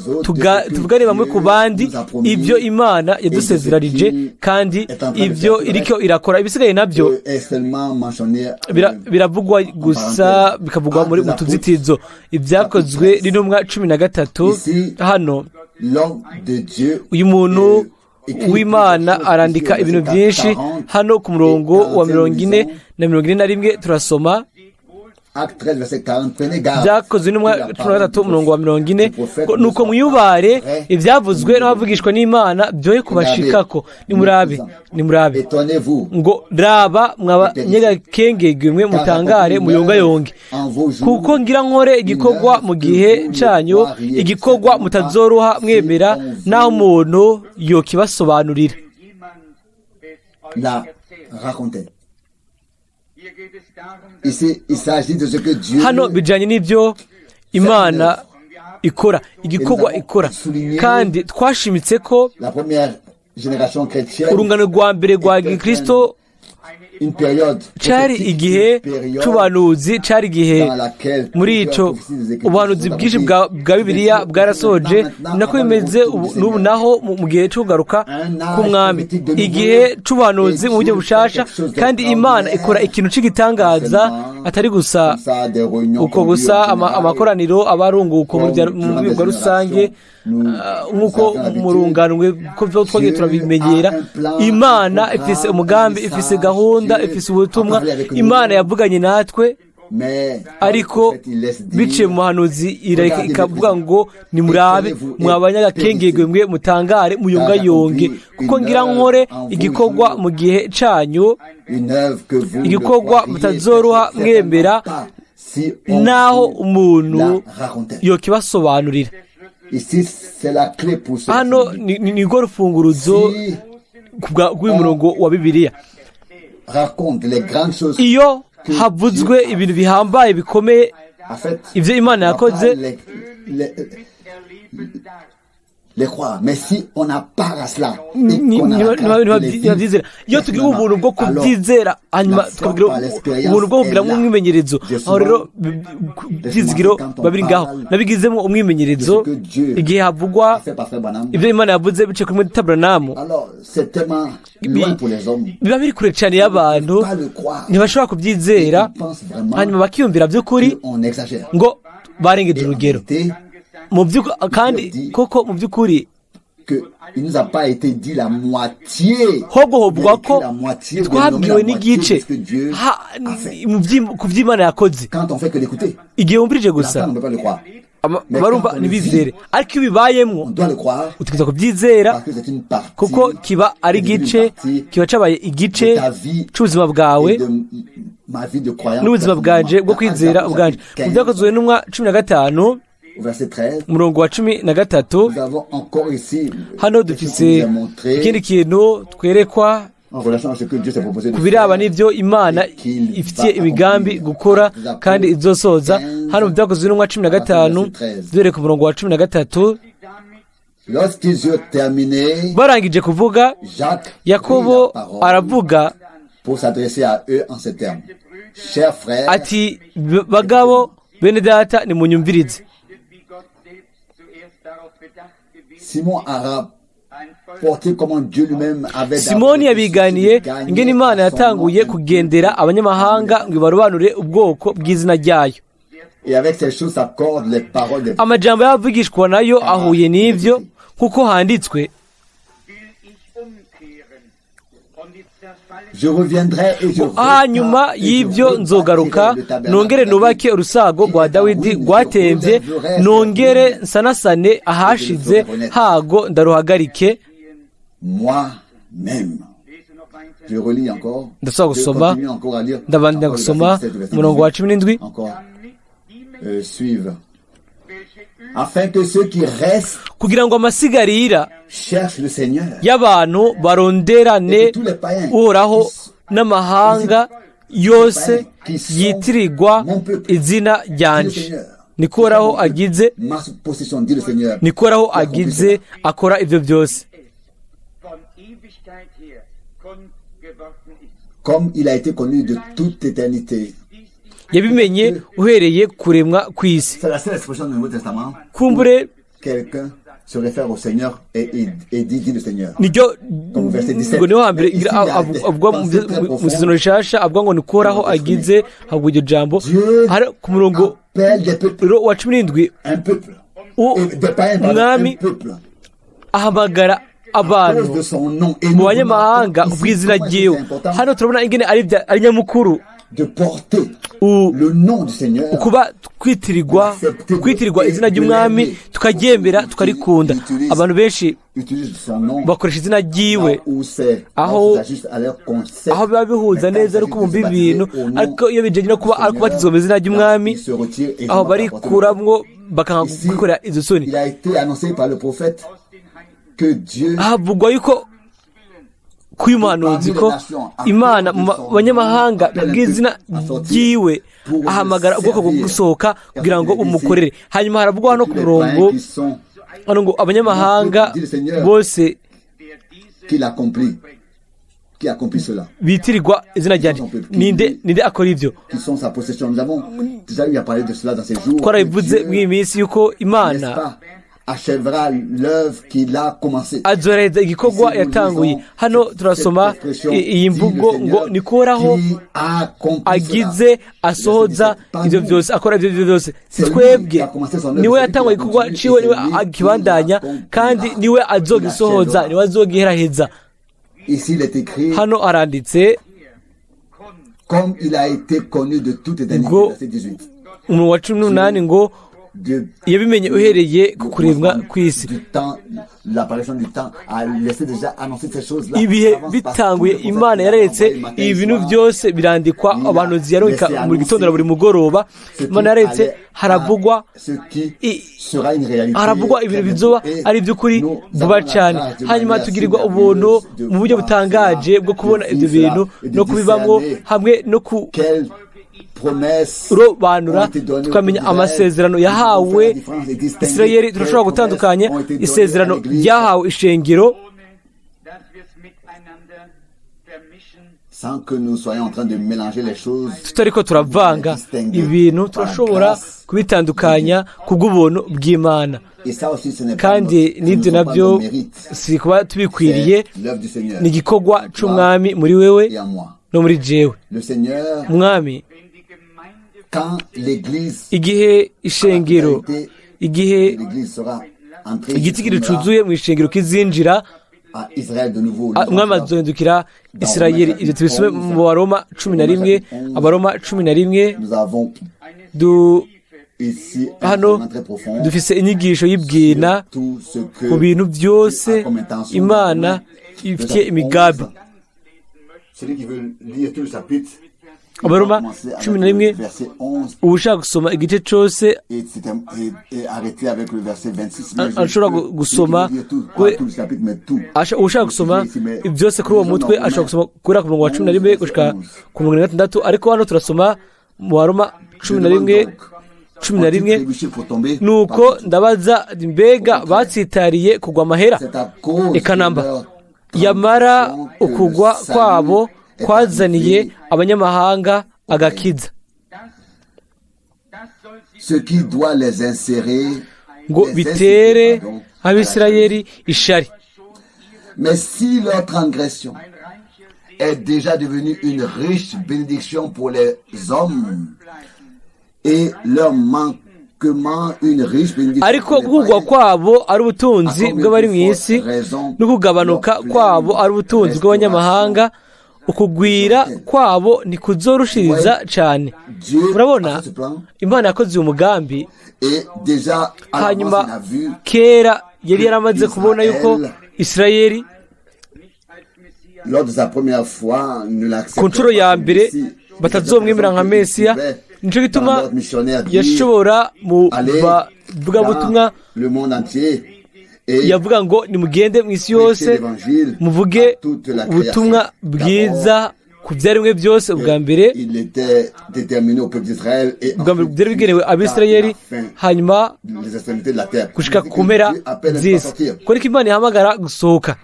[SPEAKER 2] tuvugane bamwe ku bandi ibyo Imana yadusezeranije kandi ibyo iriko irakora. Ibisigaye nabyo
[SPEAKER 1] est seulement mentionné
[SPEAKER 2] biravugwa gusa, bikavugwa muri mu tuzitizo. Ibyakozwe n'Intumwa 13, hano
[SPEAKER 1] l'homme de Dieu
[SPEAKER 2] uyu muntu w'Imana arandika ibintu byinshi. Hano ku murongo wa 40 na 41 turasoma
[SPEAKER 1] Acte 13 verset 40, prenez garde.
[SPEAKER 2] Byakozwe n'Intumwa 13, umurongo wa 40, ngo nuko mwiyubare, ibyavuzwe n'abavugishwa n'Imana byoye kubashikako. Nimurabe, nimurabe.
[SPEAKER 1] Étonnez-vous
[SPEAKER 2] Ngo raba mwabanyegakengegwe mwe, mutangare muyongayonge, kuko ngira nkore igikorwa mu gihe canyu, igikorwa mutazoroha mwemera naho umuntu yokibasobanurira.
[SPEAKER 3] Wenn jemand es euch
[SPEAKER 1] la
[SPEAKER 3] erzählt.
[SPEAKER 1] racontait.
[SPEAKER 3] Hier geht es darum, dass
[SPEAKER 1] Ici, il s'agit de ce que Dieu
[SPEAKER 2] Hano bijanye n'ibyo Imana ikora, igikorwa ikora, kandi twashimitse ko
[SPEAKER 1] la première génération chrétienne,
[SPEAKER 2] urungano rwa mbere rwa gikristo
[SPEAKER 1] une période
[SPEAKER 2] cari
[SPEAKER 1] prophétique,
[SPEAKER 2] igihe
[SPEAKER 1] une période
[SPEAKER 2] c'ubuhanuzi, cari igihe
[SPEAKER 1] dans laquelle
[SPEAKER 2] muri
[SPEAKER 1] plusieurs
[SPEAKER 2] ico
[SPEAKER 1] prophéties des Écritures
[SPEAKER 2] ubuhanuzi
[SPEAKER 1] sont
[SPEAKER 2] bwinshi
[SPEAKER 1] accomplies.
[SPEAKER 2] bwa Bibiliya
[SPEAKER 1] Maintenant,
[SPEAKER 2] bwarasoje.
[SPEAKER 1] maintenant,
[SPEAKER 2] Nako
[SPEAKER 1] avant le
[SPEAKER 2] bimeze
[SPEAKER 1] retour du
[SPEAKER 2] ubu
[SPEAKER 1] Seigneur.
[SPEAKER 2] n'ubu naho mu gihe cyo kugaruka
[SPEAKER 1] Un âge
[SPEAKER 2] k'Umwami,
[SPEAKER 1] prophétique de nouveau,
[SPEAKER 2] igihe c'ubuhanuzi mu buryo
[SPEAKER 1] et Dieu
[SPEAKER 2] bushasha,
[SPEAKER 1] fait quelque chose
[SPEAKER 2] kandi Imana
[SPEAKER 1] d'extraordinaire.
[SPEAKER 2] ikora ikintu c'igitangaza,
[SPEAKER 1] Seulement,
[SPEAKER 2] atari gusa
[SPEAKER 1] comme ça, des réunions
[SPEAKER 2] uko
[SPEAKER 1] ont lieu
[SPEAKER 2] gusa
[SPEAKER 1] en général.
[SPEAKER 2] amakoraniro aba arunguko
[SPEAKER 1] Comme
[SPEAKER 2] mu
[SPEAKER 1] durant
[SPEAKER 2] rwego
[SPEAKER 1] des
[SPEAKER 2] rusange,
[SPEAKER 1] générations, nous
[SPEAKER 2] nk'uko
[SPEAKER 1] avions l'habitude.
[SPEAKER 2] mu runganwe ko byo twagiye
[SPEAKER 1] Dieu
[SPEAKER 2] turabimenyera.
[SPEAKER 1] a un plan,
[SPEAKER 2] Imana
[SPEAKER 1] un programme,
[SPEAKER 2] ifise umugambi,
[SPEAKER 1] un
[SPEAKER 2] ifise
[SPEAKER 1] message.
[SPEAKER 2] gahunda,
[SPEAKER 1] Dieu
[SPEAKER 2] ifise ubutumwa.
[SPEAKER 1] a parlé avec nous.
[SPEAKER 2] Imana yavuganye natwe,
[SPEAKER 1] Mais
[SPEAKER 2] ariko
[SPEAKER 1] en fait, il laisse dire,
[SPEAKER 2] biciye mu muhanuzi irareka
[SPEAKER 1] Regardez
[SPEAKER 2] ikavuga
[SPEAKER 1] mes
[SPEAKER 2] ngo nimurabe
[SPEAKER 1] Étonnez-vous et
[SPEAKER 2] mwabanyagakengegwe mwe, mutangare muyongayonge, kuko ngira nkore igikorwa mu gihe canyu,
[SPEAKER 1] une œuvre que vous ne
[SPEAKER 2] igikorwa
[SPEAKER 1] croiriez
[SPEAKER 2] mutazoroha mwemera
[SPEAKER 1] certainement pas si on
[SPEAKER 2] naho
[SPEAKER 1] vous
[SPEAKER 2] umuntu
[SPEAKER 1] la racontait.
[SPEAKER 2] yokibasobanurira.
[SPEAKER 1] Ici, c'est la clé pour ce
[SPEAKER 2] Hano ni rwo rufunguruzo
[SPEAKER 1] Si
[SPEAKER 2] bw'uyu murongo wa Bibiliya.
[SPEAKER 1] raconte les grandes choses
[SPEAKER 2] Iyo havuzwe ibintu bihambaye bikomeye,
[SPEAKER 1] en fait,
[SPEAKER 2] ibyo Imana
[SPEAKER 1] on va pas
[SPEAKER 2] yakoze,
[SPEAKER 1] les, les croire. Mais si on n'a pas à cela, et qu'on a la grâce de les vivre,
[SPEAKER 2] ntibabyizera. Iyo tugira ubuntu bwo
[SPEAKER 1] alors,
[SPEAKER 2] kubyizera, hanyuma
[SPEAKER 1] la foi
[SPEAKER 2] tukagira
[SPEAKER 1] par l'expérience
[SPEAKER 2] ubuntu bwo
[SPEAKER 1] est
[SPEAKER 2] kugiramo
[SPEAKER 1] là.
[SPEAKER 2] umwimenyerezo,
[SPEAKER 1] J'ai
[SPEAKER 2] aho rero
[SPEAKER 1] souvent
[SPEAKER 2] ibyizigiro
[SPEAKER 1] quand on
[SPEAKER 2] biba biri ngaho.
[SPEAKER 1] parle
[SPEAKER 2] Nabigizemo umwimenyerezo
[SPEAKER 1] de ce que Dieu
[SPEAKER 2] igihe havugwa
[SPEAKER 1] a fait par frère Branham,
[SPEAKER 2] ibyo Imana yavuze biciye kuri mwene Tabranamu,
[SPEAKER 1] alors c'est tellement loin pour les hommes.
[SPEAKER 2] biba biri kure cyane y'abantu,
[SPEAKER 1] Pas le croire.
[SPEAKER 2] ntibashobora kubyizera,
[SPEAKER 1] Ils pensent vraiment
[SPEAKER 2] hanyuma bakiyumvira by'ukuri
[SPEAKER 1] qu'on exagère.
[SPEAKER 2] ngo barengeje
[SPEAKER 1] Et en
[SPEAKER 2] urugero.
[SPEAKER 1] vérité,
[SPEAKER 2] Mu by'ukuri kandi koko, mu by'ukuri, Ahubwo hovugwa ko twabwiwe n'igice ku by'Imana yakoze. Igihe wumvirije gusa barumva ntibizere, ariko iyo bibayemwo utegerezwa kubyizera, kuko kiba ari igice, kiba cyabaye igice cy'ubuzima bwawe n'ubuzima bwanje bwo kwizera ubwanje. Mu Byakozwe n'Intumwa 15, umurongo wa 13, hano dufise ikindi kintu twerekwa ku biraba n'ibyo Imana ifitiye imigambi gukora kandi izosoza. Hano mu Byakozwe n'Intumwa 15, duhereye ku murongo wa 13, barangije kuvuga, Yakobo aravuga ati: bagabo bene data, nimunyumvirize. Simoni yabiganiye ingene Imana yatanguye kugendera abanyamahanga ngo ibarobanure ubwoko bw'izina ryayo. Amajambo y'abavugishwa nayo ahuye n'ibyo, nk'uko handitswe: hanyuma y'ibyo nzogaruka, nongere nubake urusago rwa Dawidi rwatembye, nongere nsanasane ahashize hago ndaruhagarike. Ndasaba gusoma, ndabandanya gusoma umurongo wa 17. Kugira ngo amasigarira y'abantu baronderane Uhoraho n'amahanga yose yitirirwa izina ryanje. Niko Uhoraho agize, niko Uhoraho agize akora ibyo byose. Yabimenye uhereye kuremwa kw'isi. Kumbure niryo ngo niho hambere avuga mu Isezerano Rishasha, avuga ngo niko Uhoraho agize, havuga iryo jambo ku murongo wa 17. Umwami ahamagara abantu mu banyamahanga kubw'izina ryiwe. Hano turabona ingene ari nyamukuru kuba kwitirirwa izina ry'umwami, tukaryemera, tukarikunda. Abantu benshi bakoresha izina ryiwe aho biba bihuza neza no kumva ibintu, ariko iyo bijanye no kuba ari kubatizwa mu izina ry'umwami, aho barikuramwo bakanga kwikorera izo soni. Havugwa yuko k'uyu muhanuzi ko Imana mu banyamahanga bw'izina ryiwe ahamagara ubwoko bwo gusohoka kugira ngo umukorere. Hanyuma haravugwa hano ku murongo hano ngo abanyamahanga bose bitirirwa izina ryanje. Ninde akora ibyo? Twarabivuze mw'iyi minsi yuko Imana azoreza igikorwa yatanguye. Hano turasoma iyi mvugo ngo niko Uhoraho agize asohoza ibyo byose, akora ibyo byose. Si twebwe, niwe yatanguye igikorwa ciwe, niwe akibandanya, kandi niwe azogisohoza, niwe azogiheraheza. Hano haranditse ngo umurongo wa 18 ngo yabimenye uhereye ku kuremwa kw'isi. Ibihe bitanguye, Imana yararetse ibi bintu byose birandikwa, abahanuzi yarungika buri gitondo na buri mugoroba. Imana yararetse, haravugwa ibintu bizoba ari iby'ukuri vuba cyane. Hanyuma tugirirwa ubuntu mu buryo butangaje bwo kubona ibyo bintu no kubibamwo hamwe no ku robanura, tukamenya amasezerano yahawe Isirayeli. Turashobora gutandukanya isezerano ryahawe ishengero tutariko turavanga ibintu, turashobora kubitandukanya kubw'ubuntu bw'Imana. Kandi n'ibyo nabyo si kuba tubikwiriye, ni igikorwa c'Umwami muri wewe no muri jewe. Umwami igihe ishengero, igihe
[SPEAKER 1] entrer,
[SPEAKER 2] Igitigiri
[SPEAKER 1] il tournera
[SPEAKER 2] cuzuye mu ishengero kizinjira.
[SPEAKER 1] à Israël de nouveau.
[SPEAKER 2] Umwami azohindukira Isirayeli. Ibyo tubisome mu Baroma 11, Abaroma 11.
[SPEAKER 1] Nous avons ici un
[SPEAKER 2] Hano
[SPEAKER 1] enseignement très profond
[SPEAKER 2] dufise inyigisho y'ibwina
[SPEAKER 1] tout ce que
[SPEAKER 2] ku bintu byose
[SPEAKER 1] Dieu a comme intention.
[SPEAKER 2] Imana ifitiye imigambi.
[SPEAKER 1] Celui qui veut lire tout le chapitre, il
[SPEAKER 2] Abaroma
[SPEAKER 1] va commencer avec
[SPEAKER 2] 11,
[SPEAKER 1] le verset 11
[SPEAKER 2] uwushaka gusoma igice cose
[SPEAKER 1] et, et arrêter avec le verset 26. Mais
[SPEAKER 2] ashobora
[SPEAKER 1] celui qui
[SPEAKER 2] gusoma
[SPEAKER 1] veut lire tout, pas tout le chapitre, mais tout.
[SPEAKER 2] Ushaka gusoma byose kuri uwo mutwe ashobora gusoma guhera ku murongo wa 11 gushika ku murongo wa 6, ariko hano turasoma mu Baroma 11 11.
[SPEAKER 1] Trébucher pour tomber.
[SPEAKER 2] Nuko ndabaza, mbega batsitariye kugwa amahera?
[SPEAKER 1] C'est à cause
[SPEAKER 2] Eka
[SPEAKER 1] de
[SPEAKER 2] namba.
[SPEAKER 1] leur
[SPEAKER 2] Yamara
[SPEAKER 1] transgression que le
[SPEAKER 2] ukugwa
[SPEAKER 1] salut
[SPEAKER 2] kwabo
[SPEAKER 1] est
[SPEAKER 2] kwazaniye
[SPEAKER 1] arrivé.
[SPEAKER 2] abanyamahanga agakiza.
[SPEAKER 1] Ce qui doit les insérer,
[SPEAKER 2] Ngo
[SPEAKER 1] les
[SPEAKER 2] bitere
[SPEAKER 1] inciter, pardon, à la
[SPEAKER 2] Abisirayeli ishari.
[SPEAKER 1] Mais si leur transgression est déjà devenue une riche bénédiction pour les hommes et leur manquement une riche bénédiction
[SPEAKER 2] Ariko
[SPEAKER 1] pour les
[SPEAKER 2] guhugwa
[SPEAKER 1] païens,
[SPEAKER 2] kwabo ari ubutunzi bw'abari mu isi, no kugabanuka kwabo ari ubutunzi bw'abanyamahanga, ukugwira kwabo ntikuzorushiriza cane?
[SPEAKER 1] Dieu
[SPEAKER 2] Murabona,
[SPEAKER 1] a fait ce plan
[SPEAKER 2] Imana yakoze uyu mugambi.
[SPEAKER 1] Et déjà à l'avance,
[SPEAKER 2] Hanyuma
[SPEAKER 1] il a vu
[SPEAKER 2] kera yari yaramaze kubona yuko Isirayeli
[SPEAKER 1] lors de sa première fois ne l'accepte
[SPEAKER 2] ku nshuro ya mbere batazomwemera nka Mesiya. Nico gituma yashobora mu bavugabutumwa
[SPEAKER 1] le monde entier et
[SPEAKER 2] yavuga ngo nimugende mu isi yose, muvuge ubutumwa bwiza ku byaremwe byose. Ubwa mbere
[SPEAKER 1] il était déterminé au peuple d'Israël et
[SPEAKER 2] ubwa mbere
[SPEAKER 1] ensuite
[SPEAKER 2] byari bigenewe
[SPEAKER 1] jusqu'à
[SPEAKER 2] Abisirayeli,
[SPEAKER 1] la fin
[SPEAKER 2] hanyuma
[SPEAKER 1] les extrémités de la terre.
[SPEAKER 2] gushika
[SPEAKER 1] C'est
[SPEAKER 2] ku mpera
[SPEAKER 1] que Dieu appelle à
[SPEAKER 2] z'isi.
[SPEAKER 1] sortir,
[SPEAKER 2] Ko ariko Imana ihamagara gusohoka,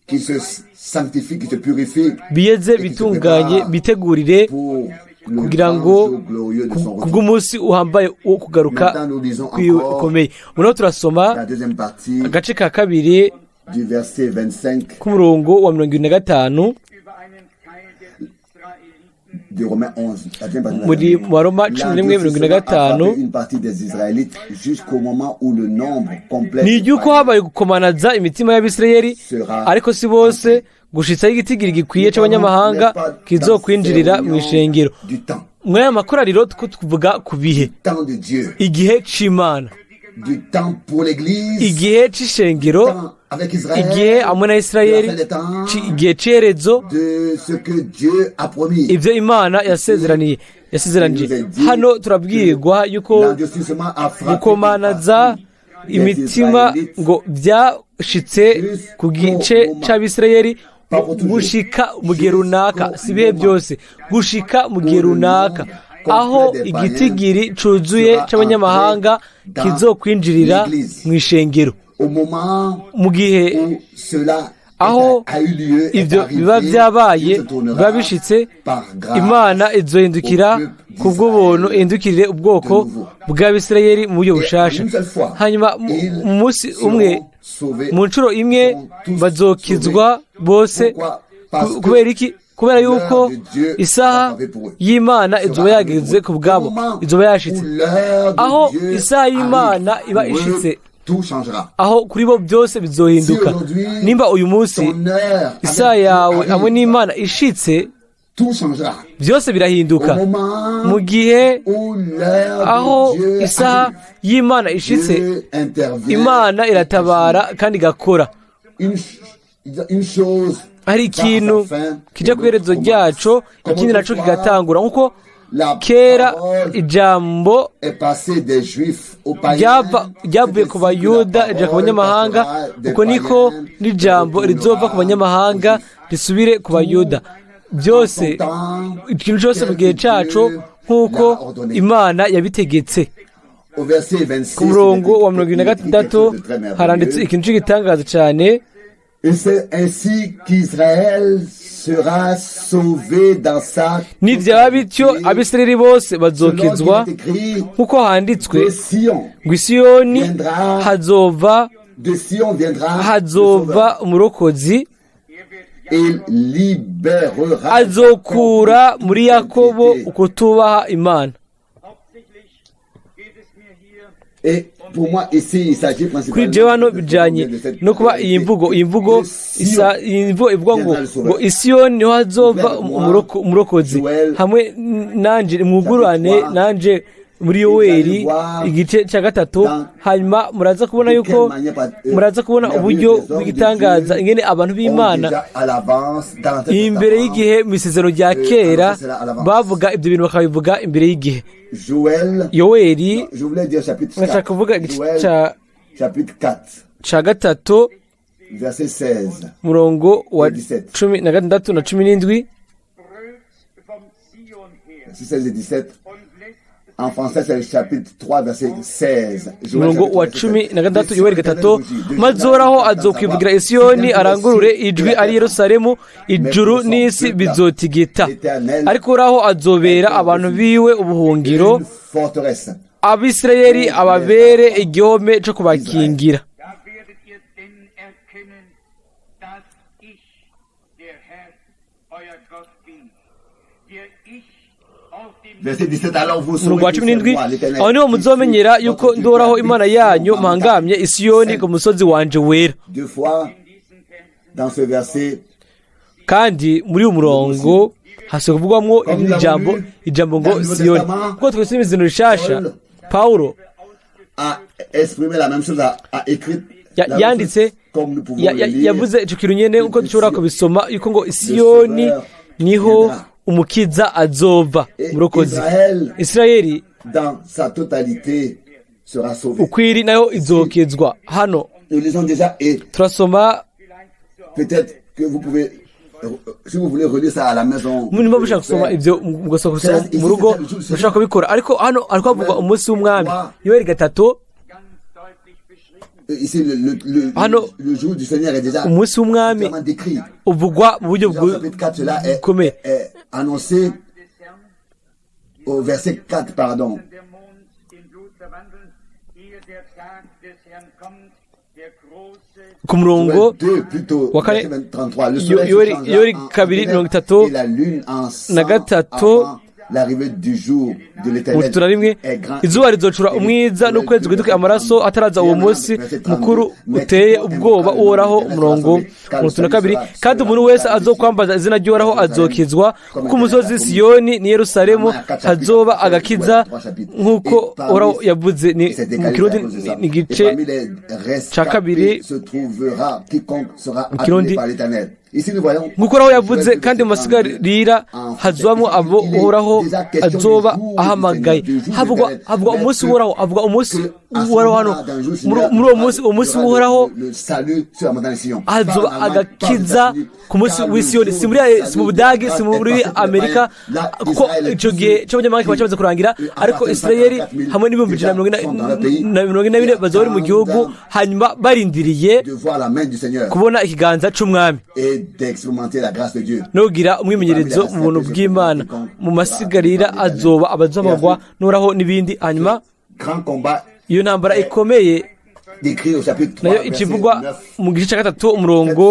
[SPEAKER 1] qui se sanctifie, qui se purifie
[SPEAKER 2] biyeze, bitunganye, bitegurire
[SPEAKER 1] pour le
[SPEAKER 2] kugira
[SPEAKER 1] grand
[SPEAKER 2] ngo
[SPEAKER 1] jour glorieux de son retour.
[SPEAKER 2] kubw'umunsi uhambaye wo kugaruka
[SPEAKER 1] Maintenant, nous lisons encore
[SPEAKER 2] ukomeye. Noneho turasoma
[SPEAKER 1] la deuxième partie
[SPEAKER 2] agace ka kabiri
[SPEAKER 1] du verset 25
[SPEAKER 2] k'umurongo wa 75
[SPEAKER 3] über einen Teil der Israeliten
[SPEAKER 1] de Romains 11. La deuxième partie de la
[SPEAKER 2] Muri mu Baroma 11
[SPEAKER 1] L'endurcissement a
[SPEAKER 2] 75.
[SPEAKER 1] frappé une partie des Israélites jusqu'au moment où le nombre complet
[SPEAKER 2] Ni iry'uko habaye gukomanaza imitima y'Abisirayeli, ariko si bose, gushitsaho igitigiri gikwiye c'abanyamahanga kizokwinjirira mu ishengero.
[SPEAKER 1] du temps,
[SPEAKER 2] Muri aya makoraniro two tuvuga ku bihe,
[SPEAKER 1] temps de Dieu,
[SPEAKER 2] igihe c'Imana,
[SPEAKER 1] du temps pour l'Église,
[SPEAKER 2] igihe c'ishengero,
[SPEAKER 1] temps avec Israël,
[SPEAKER 2] igihe hamwe na Isirayeli,
[SPEAKER 1] de la fin des temps,
[SPEAKER 2] igihe c'iherezo,
[SPEAKER 1] de ce que Dieu a promis.
[SPEAKER 2] ibyo Imana yasezeraniye, yasezeranije. Hano turabwirwa yuko
[SPEAKER 1] L'endurcissement a frappé
[SPEAKER 2] gukomanaza
[SPEAKER 1] une partie des
[SPEAKER 2] imitima
[SPEAKER 1] Israélites
[SPEAKER 2] ngo byashitse ku gice c'Abisirayeli gushika mu gihe runaka, si ibihe byose, gushika mu gihe runaka aho igitigiri cuzuye c'abanyamahanga kizokwinjirira mu ishengero.
[SPEAKER 1] Au moment
[SPEAKER 2] Mu gihe
[SPEAKER 1] où cela
[SPEAKER 2] aho
[SPEAKER 1] a eu lieu, est
[SPEAKER 2] ibyo
[SPEAKER 1] arrivé,
[SPEAKER 2] biba byabaye,
[SPEAKER 1] Dieu se tournera
[SPEAKER 2] biba bishitse,
[SPEAKER 1] par grâce
[SPEAKER 2] Imana izohindukira
[SPEAKER 1] au peuple
[SPEAKER 2] ku bw'ubuntu, ihindukirire ubwoko bw'Abisirayeli mu buryo
[SPEAKER 1] Et
[SPEAKER 2] bushasha.
[SPEAKER 1] une seule fois,
[SPEAKER 2] Hanyuma
[SPEAKER 1] ils
[SPEAKER 2] mu munsi
[SPEAKER 1] seront
[SPEAKER 2] umwe,
[SPEAKER 1] sauvés,
[SPEAKER 2] mu nshuro imwe,
[SPEAKER 1] seront tous
[SPEAKER 2] bazokizwa
[SPEAKER 1] sauvés.
[SPEAKER 2] bose.
[SPEAKER 1] Pourquoi? Parce que
[SPEAKER 2] Kubera iki? Kubera yuko
[SPEAKER 1] l'heure de Dieu
[SPEAKER 2] isaha
[SPEAKER 1] sera arrivée pour eux.
[SPEAKER 2] y'Imana izoba
[SPEAKER 1] Sera arrivée
[SPEAKER 2] yageze
[SPEAKER 1] pour
[SPEAKER 2] ku
[SPEAKER 1] eux.
[SPEAKER 2] bwabo,
[SPEAKER 1] Au moment
[SPEAKER 2] izoba yashitse.
[SPEAKER 1] où l'heure de
[SPEAKER 2] Aho
[SPEAKER 1] Dieu
[SPEAKER 2] isaha y'Imana
[SPEAKER 1] arrive
[SPEAKER 2] iba
[SPEAKER 1] pour eux,
[SPEAKER 2] ishitse,
[SPEAKER 1] tout changera.
[SPEAKER 2] aho kuri bo byose bizohinduka.
[SPEAKER 1] Si aujourd'hui,
[SPEAKER 2] Nimba uyu munsi
[SPEAKER 1] Ton heure avec
[SPEAKER 2] isaha
[SPEAKER 1] Dieu
[SPEAKER 2] yawe
[SPEAKER 1] arrive,
[SPEAKER 2] hamwe n'Imana ishitse,
[SPEAKER 1] tout changera.
[SPEAKER 2] byose birahinduka.
[SPEAKER 1] Au moment
[SPEAKER 2] Mu gihe
[SPEAKER 1] où l'heure
[SPEAKER 2] aho
[SPEAKER 1] de Dieu
[SPEAKER 2] isaha
[SPEAKER 1] arrive,
[SPEAKER 2] y'Imana ishitse,
[SPEAKER 1] Dieu intervient.
[SPEAKER 2] Imana iratabara kandi igakora.
[SPEAKER 1] Une chose
[SPEAKER 2] Hari
[SPEAKER 1] va à sa
[SPEAKER 2] ikintu
[SPEAKER 1] fin,
[SPEAKER 2] kija
[SPEAKER 1] et
[SPEAKER 2] ku iherezo
[SPEAKER 1] l'autre
[SPEAKER 2] ryaco,
[SPEAKER 1] commence. Comme
[SPEAKER 2] ikindi naco
[SPEAKER 1] autrefois,
[SPEAKER 2] kigatangura, nkuko
[SPEAKER 1] la
[SPEAKER 2] kera
[SPEAKER 1] parole
[SPEAKER 2] ijambo
[SPEAKER 1] est passée des Juifs aux païens.
[SPEAKER 2] ryavuye ku Bayuda rija ku banyamahanga, uko niko n'ijambo rizova ku banyamahanga risubire ku Bayuda. Byose, ikintu cyose mu gihe caco, nk'uko Imana yabitegetse.
[SPEAKER 1] Au verset 26,
[SPEAKER 2] Ku murongo wa 76
[SPEAKER 1] il est très merveilleux.
[SPEAKER 2] haranditse ikintu cy'igitangaza cyane.
[SPEAKER 1] Et c'est ainsi qu'Israël sera sauvé dans sa
[SPEAKER 2] Nibyaba bityo, Abisirayeli bose
[SPEAKER 1] Selon
[SPEAKER 2] bazokizwa,
[SPEAKER 1] qu'il est écrit,
[SPEAKER 2] nk'uko handitswe
[SPEAKER 1] de Sion,
[SPEAKER 2] ngo Isiyoni hazova
[SPEAKER 1] de Sion viendra le
[SPEAKER 2] hazova
[SPEAKER 1] sauveur.
[SPEAKER 2] umurokozi,
[SPEAKER 1] Il libérera
[SPEAKER 2] azokura muri Yakobo
[SPEAKER 1] Jacob
[SPEAKER 2] ukutubaha Imana.
[SPEAKER 3] Hauptsächlich geht es mir hier
[SPEAKER 2] Kuri jewe hano bijanye no kuba iyi mvugo iyi mvugo ivuga ngo Isiyoni niho hazova umurokozi, hamwe nanje mwugurane nanje muri Yoweri igice cya 3. Hanyuma muraza kubona yuko muraza kubona uburyo bw'igitangaza ingene abantu b'Imana imbere y'igihe mu isezerano rya kera bavuga ibyo bintu bakabivuga imbere y'igihe. Yoweri, ndashaka kuvuga igice cya 3 murongo wa 16 na 17.
[SPEAKER 1] En français, c'est le chapitre 3, verset 16.
[SPEAKER 2] Murongo wa 16, Yoweri 3: maze Uhoraho azokwivugira Isiyoni, arangurure ijwi ari Yerusalemu, ijuru n'isi bizotigita. Ariko Uhoraho azobera abantu biwe ubuhungiro, Abisirayeli ababere igihome cyo kubakingira. Umurongo wa 17: aho niho muzomenyera yuko ndoraho Imana yanyu mpangamye Isiyoni ku musozi wanje wera. Kandi muri uyu murongo hasi kuvugwamwo ijambo ngo Siyoni. Kuko twese imizino rishasha, Paulo yanditse, yavuze ico kintu nyene uko dushobora kubisoma, yuko ngo Isiyoni niho umukiza azova, murokozi. Isirayeli ukwiri nayo izokizwa. Hano turasoma, niba mushaka gusoma ibyo mugasoma mu rugo mushaka kubikora, ariko hano ariko havugwa umunsi w'umwami. Yoweri 3, hano umunsi w'umwami uvugwa mu buryo bukomeye. Ku murongo wa 4, Yoweri 2:33, 31: izuba rizocura umwiza n'ukwezi guhinduke amaraso ataraza uwo munsi mukuru uteye ubwoba Uhoraho. Umurongo 32: kandi umuntu wese azokwambaza izina ry'Uhoraho azokizwa, kuko umusozi Siyoni ni Yerusalemu hazoba agakiza, nk'uko Uhoraho yavuze. Ni mu Kirundi ni igice cya 2 mu Kirundi, nk'uko Uhoraho yavuze, kandi mu masigarira hazubamo abo Uhoraho azoba ahamagaye. Havugwa umunsi w'Uhoraho, havugwa umunsi w'Uhoraho hano. Muri uwo munsi, umunsi w'Uhoraho hazoba agakiza ku munsi w'Isiyoni. Si mu Budage, si muri Amerika, kuko ico gihe c'abanyamahanga kiba cyamaze kurangira, ariko Isirayeli hamwe n'144,000 bazoba bari mu gihugu, hanyuma barindiriye kubona ikiganza c'umwami no kugira umwimenyerezo mu buntu bw'Imana. Mu masigarira azoba abazobagwa n'Uhoraho n'ibindi. Hanyuma iyo ntambara ikomeye nayo ikivugwa mu gice cya 3 umurongo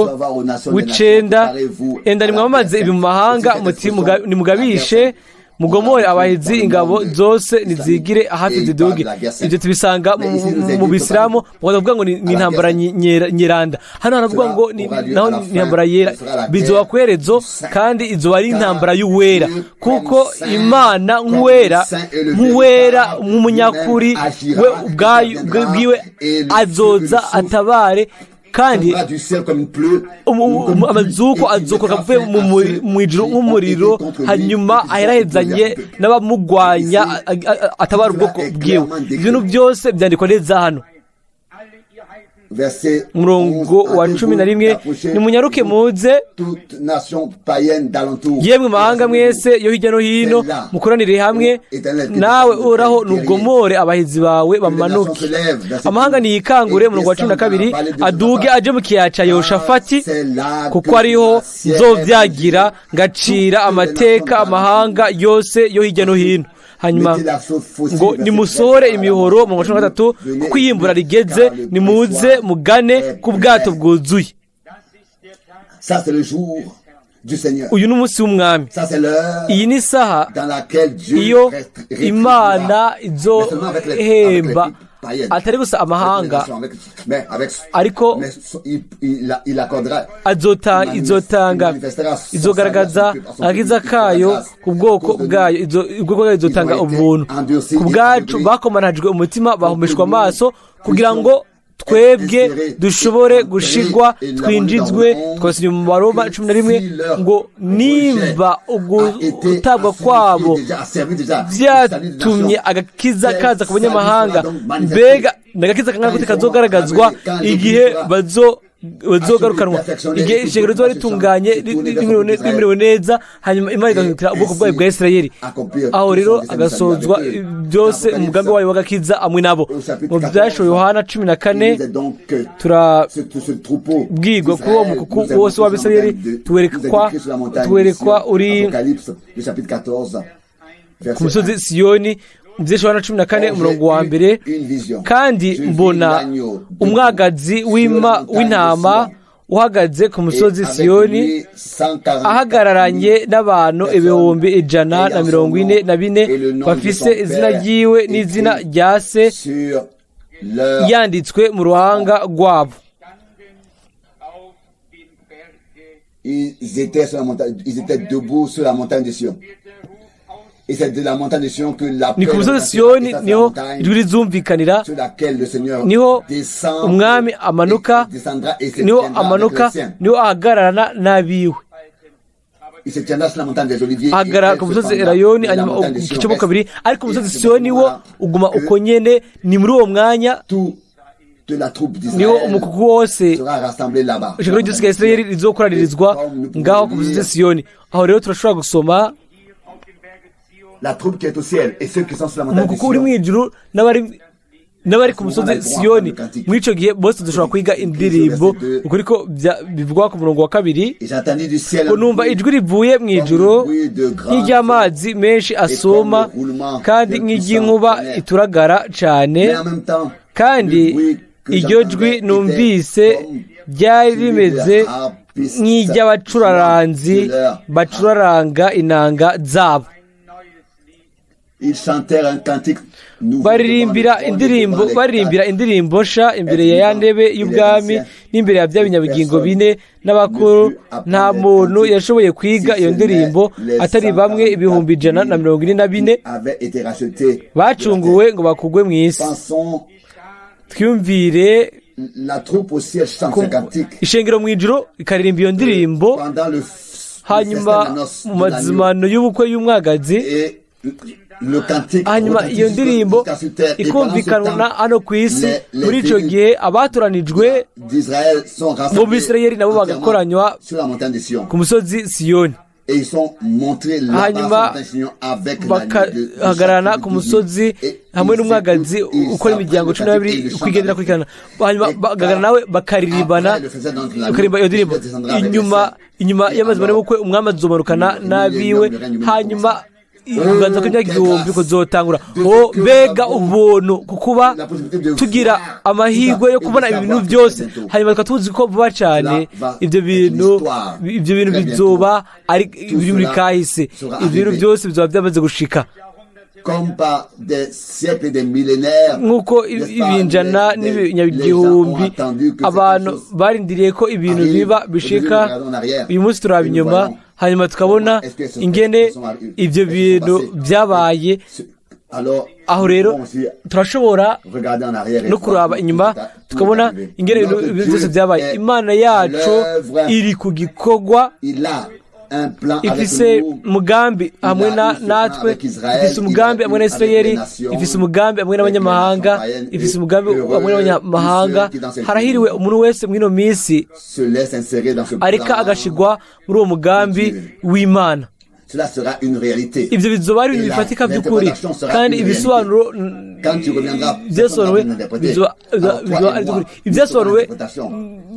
[SPEAKER 2] w'9: enda nimwamamaze ibi mu mahanga, muti nimugabishe, mugomore abahizi, ingabo zose nizigire hafi ziduge. Ibyo tubisanga mu Bisilamu, bakavuga ngo ni intambara nyeranda. Hano haravuga ngo naho ni intambara yera, bizoba kwerezo, kandi izoba ari intambara y'uwera, kuko Imana nk'uwera, nk'umunyakuri we ubwayo bwiwe azoza atabare, kandi amazuko azuka avuye mu ijuru nk'umuriro, hanyuma aherahezanye n'abamugwanya, atabara ubwoko bwiwe. Ibintu byose byandikwa neza hano. Umurongo wa 11: nimunyaruke muze, yemwe mahanga mwese yo hirya no hino, mukoranire hamwe nawe Uhoraho, nugomore abahizi bawe bamanuke. Amahanga niyikangure. Umurongo wa 12: aduge aje mu kiyaya ca Yehoshafati, kuko ariho nzovyagira ngacira amateka amahanga yose yo hirya no hino. Hanyuma ngo nimusohore imihoro. Mu 13: kuko iyimbura rigeze, nimuze mugane ku bwato bwuzuye. Uyu ni umunsi w'umwami. Iyi ni isaha iyo Imana izohemba, Atari gusa amahanga, ariko izotanga, izogaragaza agakiza kayo ku bwoko bwayo. Ubwoko bwayo izotanga ubuntu ku bwacu. Bakomanajwe umutima, bahumishwa amaso, kugira ngo twebwe dushobore gushigwa, twinjizwe. Twasomye mu Baroma 11 ngo nimba ugutabwa kwabo byatumye agakiza kaza ku banyamahanga, mbega agakiza kangana gute kazogaragazwa igihe bazogarukanwa, igihe ishengero rizoba ritunganye, rimerewe neza, hanyuma Imana igahindukira ubwoko bwayo bwa Isirayeli. Aho rero agasozwa byose umugambi wayo w'agakiza hamwe nabo. Mu Byashoboye Yohana 14 turabwirwa ko uwo mukuku wose w'Abisirayeli tuwerekwa uri ku musozi Siyoni. Mu Byinshi Yohana 14 umurongo wa 1: "Kandi mbona umwagazi w'intama uhagaze ku musozi Siyoni, ahagararanye n'abantu 144,000 bafise izina ryiwe n'izina rya Se yanditswe mu ruhanga rwabo."
[SPEAKER 1] Ils étaient sur la montagne, ils étaient debout sur la montagne de Sion. Et c'est de la montagne de Sion que la
[SPEAKER 2] Ni ku musozi Siyoni niho ijwi rizumvikanira, niho umwami amanuka, niho amanuka, niho ahagararana n'abiwe. Ahagarara ku musozi Erayoni, hanyuma ugicemo kabiri, ariko umusozi Siyoni wo uguma uko nyene. Ni muri uwo mwanya niho umukuku wose, ishengero ryose rya Isirayeli, rizokoranirizwa ngaho ku musozi Siyoni. Aho rero turashobora gusoma umukuku uri mu ijuru n'abari ku musozi Siyoni. Muri icyo gihe bose dushobora kwiga indirimbo ukuri ko bivugwa ku murongo wa 2 ngo: "Numva ijwi rivuye mu ijuru nk'iry'amazi menshi asuma, kandi nk'iry'inkuba ituragara cyane. Kandi iryo jwi numvise ryari rimeze nk'iry'abacuraranzi bacuraranga inanga zabo. Baririmbira indirimbo nsha imbere ya ya ntebe y'ubwami n'imbere ya bya binyabugingo bine n'abakuru. Nta muntu yashoboye kwiga iyo ndirimbo atari bamwe 144,000 bacunguwe ngo bakugwe mu isi." Twiyumvire ishengero mu ijuru ikaririmba iyo ndirimbo, hanyuma mu mazimano y'ubukwe y'umwagazi, hanyuma iyo ndirimbo ikumvikanwa hano ku isi. Muri icyo gihe abatoranijwe mu Bisirayeli nabo bagakoranywa ku musozi Siyoni, hanyuma bakahagararana ku musozi hamwe n'umwagazi ukora imiryango 12 uko igenda irakurikirana, hanyuma bagahagarara nawe, bakaririmbana, bakaririmba iyo ndirimbo. Inyuma y'amazimano y'ubukwe, umwami azomanukana n'abiwe, hanyuma kuganza kw'imyaka 1000 kuzotangura. O mbega ubuntu kukuba tugira amahirwe yo kubona ibintu byose, hanyuma tukaba tuzi ko vuba cyane ibyo bintu bizoba ari biri muri kahise, ibyo bintu byose bizoba byamaze gushika. Nk'uko ibinjana n'ibinyagihumbi abantu barindiriye ko ibintu biba bishika, uyu munsi turaba inyuma, hanyuma tukabona ingene ibyo bintu byabaye. Aho rero turashobora no kuraba inyuma, tukabona ingene ibintu byose byabaye. Imana yacu iri ku gikorwa, ifise umugambi hamwe natwe, ifise umugambi hamwe na Isirayeli, ifise umugambi hamwe n'abanyamahanga, ifise umugambi hamwe n'abanyamahanga. Harahiriwe umuntu wese muri ino minsi areka agashigwa muri uwo mugambi w'Imana. Ibyo bizoba ari ibintu bifatika by'ukuri, kandi ibisobanuro byasobanuwe bizoba ari iby'ukuri. Ibyasobanuwe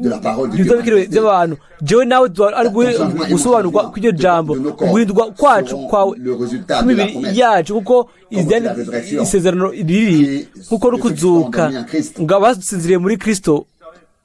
[SPEAKER 2] bizoba bikenewe by'abantu. Jewe nawe ari gusobanurwa kw'iryo jambo, guhindurwa kwacu kwawe kw'imibiri yacu, kuko isezerano riri, nkuko no kuzuka ngo abasinziriye muri Kristo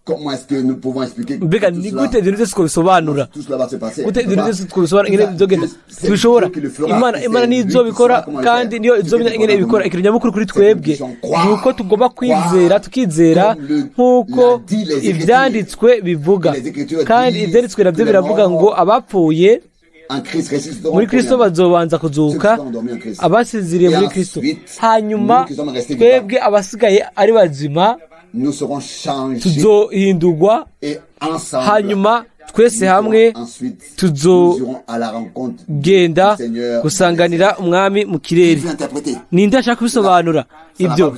[SPEAKER 1] Comment est-ce que nous pouvons expliquer
[SPEAKER 2] Mbega
[SPEAKER 1] tout
[SPEAKER 2] ni
[SPEAKER 1] cela?
[SPEAKER 2] gute ibintu byose twabisobanura?
[SPEAKER 1] Tout cela va se passer.
[SPEAKER 2] Gute
[SPEAKER 1] On
[SPEAKER 2] ibintu
[SPEAKER 1] peut
[SPEAKER 2] byose
[SPEAKER 1] pas.
[SPEAKER 2] twabisobanura ingene bizogenda?
[SPEAKER 1] C'est
[SPEAKER 2] Tubishobora.
[SPEAKER 1] Dieu qui le fera.
[SPEAKER 2] Imana
[SPEAKER 1] Et
[SPEAKER 2] Imana
[SPEAKER 1] c'est
[SPEAKER 2] niyo
[SPEAKER 1] lui qui
[SPEAKER 2] izobikora
[SPEAKER 1] saura comment le
[SPEAKER 2] kandi
[SPEAKER 1] faire.
[SPEAKER 2] niyo
[SPEAKER 1] Ce qui est
[SPEAKER 2] izomenya ingene
[SPEAKER 1] important
[SPEAKER 2] ibikora.
[SPEAKER 1] pour
[SPEAKER 2] Ikintu nyamukuru kuri
[SPEAKER 1] nous, c'est que nous
[SPEAKER 2] twebwe
[SPEAKER 1] puissions croire,
[SPEAKER 2] ni uko tugomba kwizera,
[SPEAKER 1] croire
[SPEAKER 2] tukizera
[SPEAKER 1] comme le-
[SPEAKER 2] nk'uko
[SPEAKER 1] l'a dit les Écritures.
[SPEAKER 2] ibyanditswe bivuga.
[SPEAKER 1] Les Écritures
[SPEAKER 2] Kandi
[SPEAKER 1] disent
[SPEAKER 2] ibyanditswe nabyo
[SPEAKER 1] que les
[SPEAKER 2] biravuga
[SPEAKER 1] morts
[SPEAKER 2] ngo abapfuye
[SPEAKER 1] en Christ ressusciteront
[SPEAKER 2] muri Kristo
[SPEAKER 1] premièrement.
[SPEAKER 2] bazobanza kuzuka,
[SPEAKER 1] Ceux qui sont endormis en Christ.
[SPEAKER 2] abasinziriye
[SPEAKER 1] Et
[SPEAKER 2] muri Kristo.
[SPEAKER 1] ensuite,
[SPEAKER 2] Hanyuma
[SPEAKER 1] nous qui sommes restés
[SPEAKER 2] twebwe abasigaye ari bazima
[SPEAKER 1] Nous serons changés
[SPEAKER 2] tuzohindurwa,
[SPEAKER 1] et ensemble,
[SPEAKER 2] hanyuma twese
[SPEAKER 1] nous
[SPEAKER 2] hamwe
[SPEAKER 1] serons ensuite,
[SPEAKER 2] tuzogenda
[SPEAKER 1] nous irons à la rencontre du Seigneur.
[SPEAKER 2] gusanganira umwami mu kirere.
[SPEAKER 1] Qui veut interpréter?
[SPEAKER 2] Ninde ashaka kubisobanura? Ibyo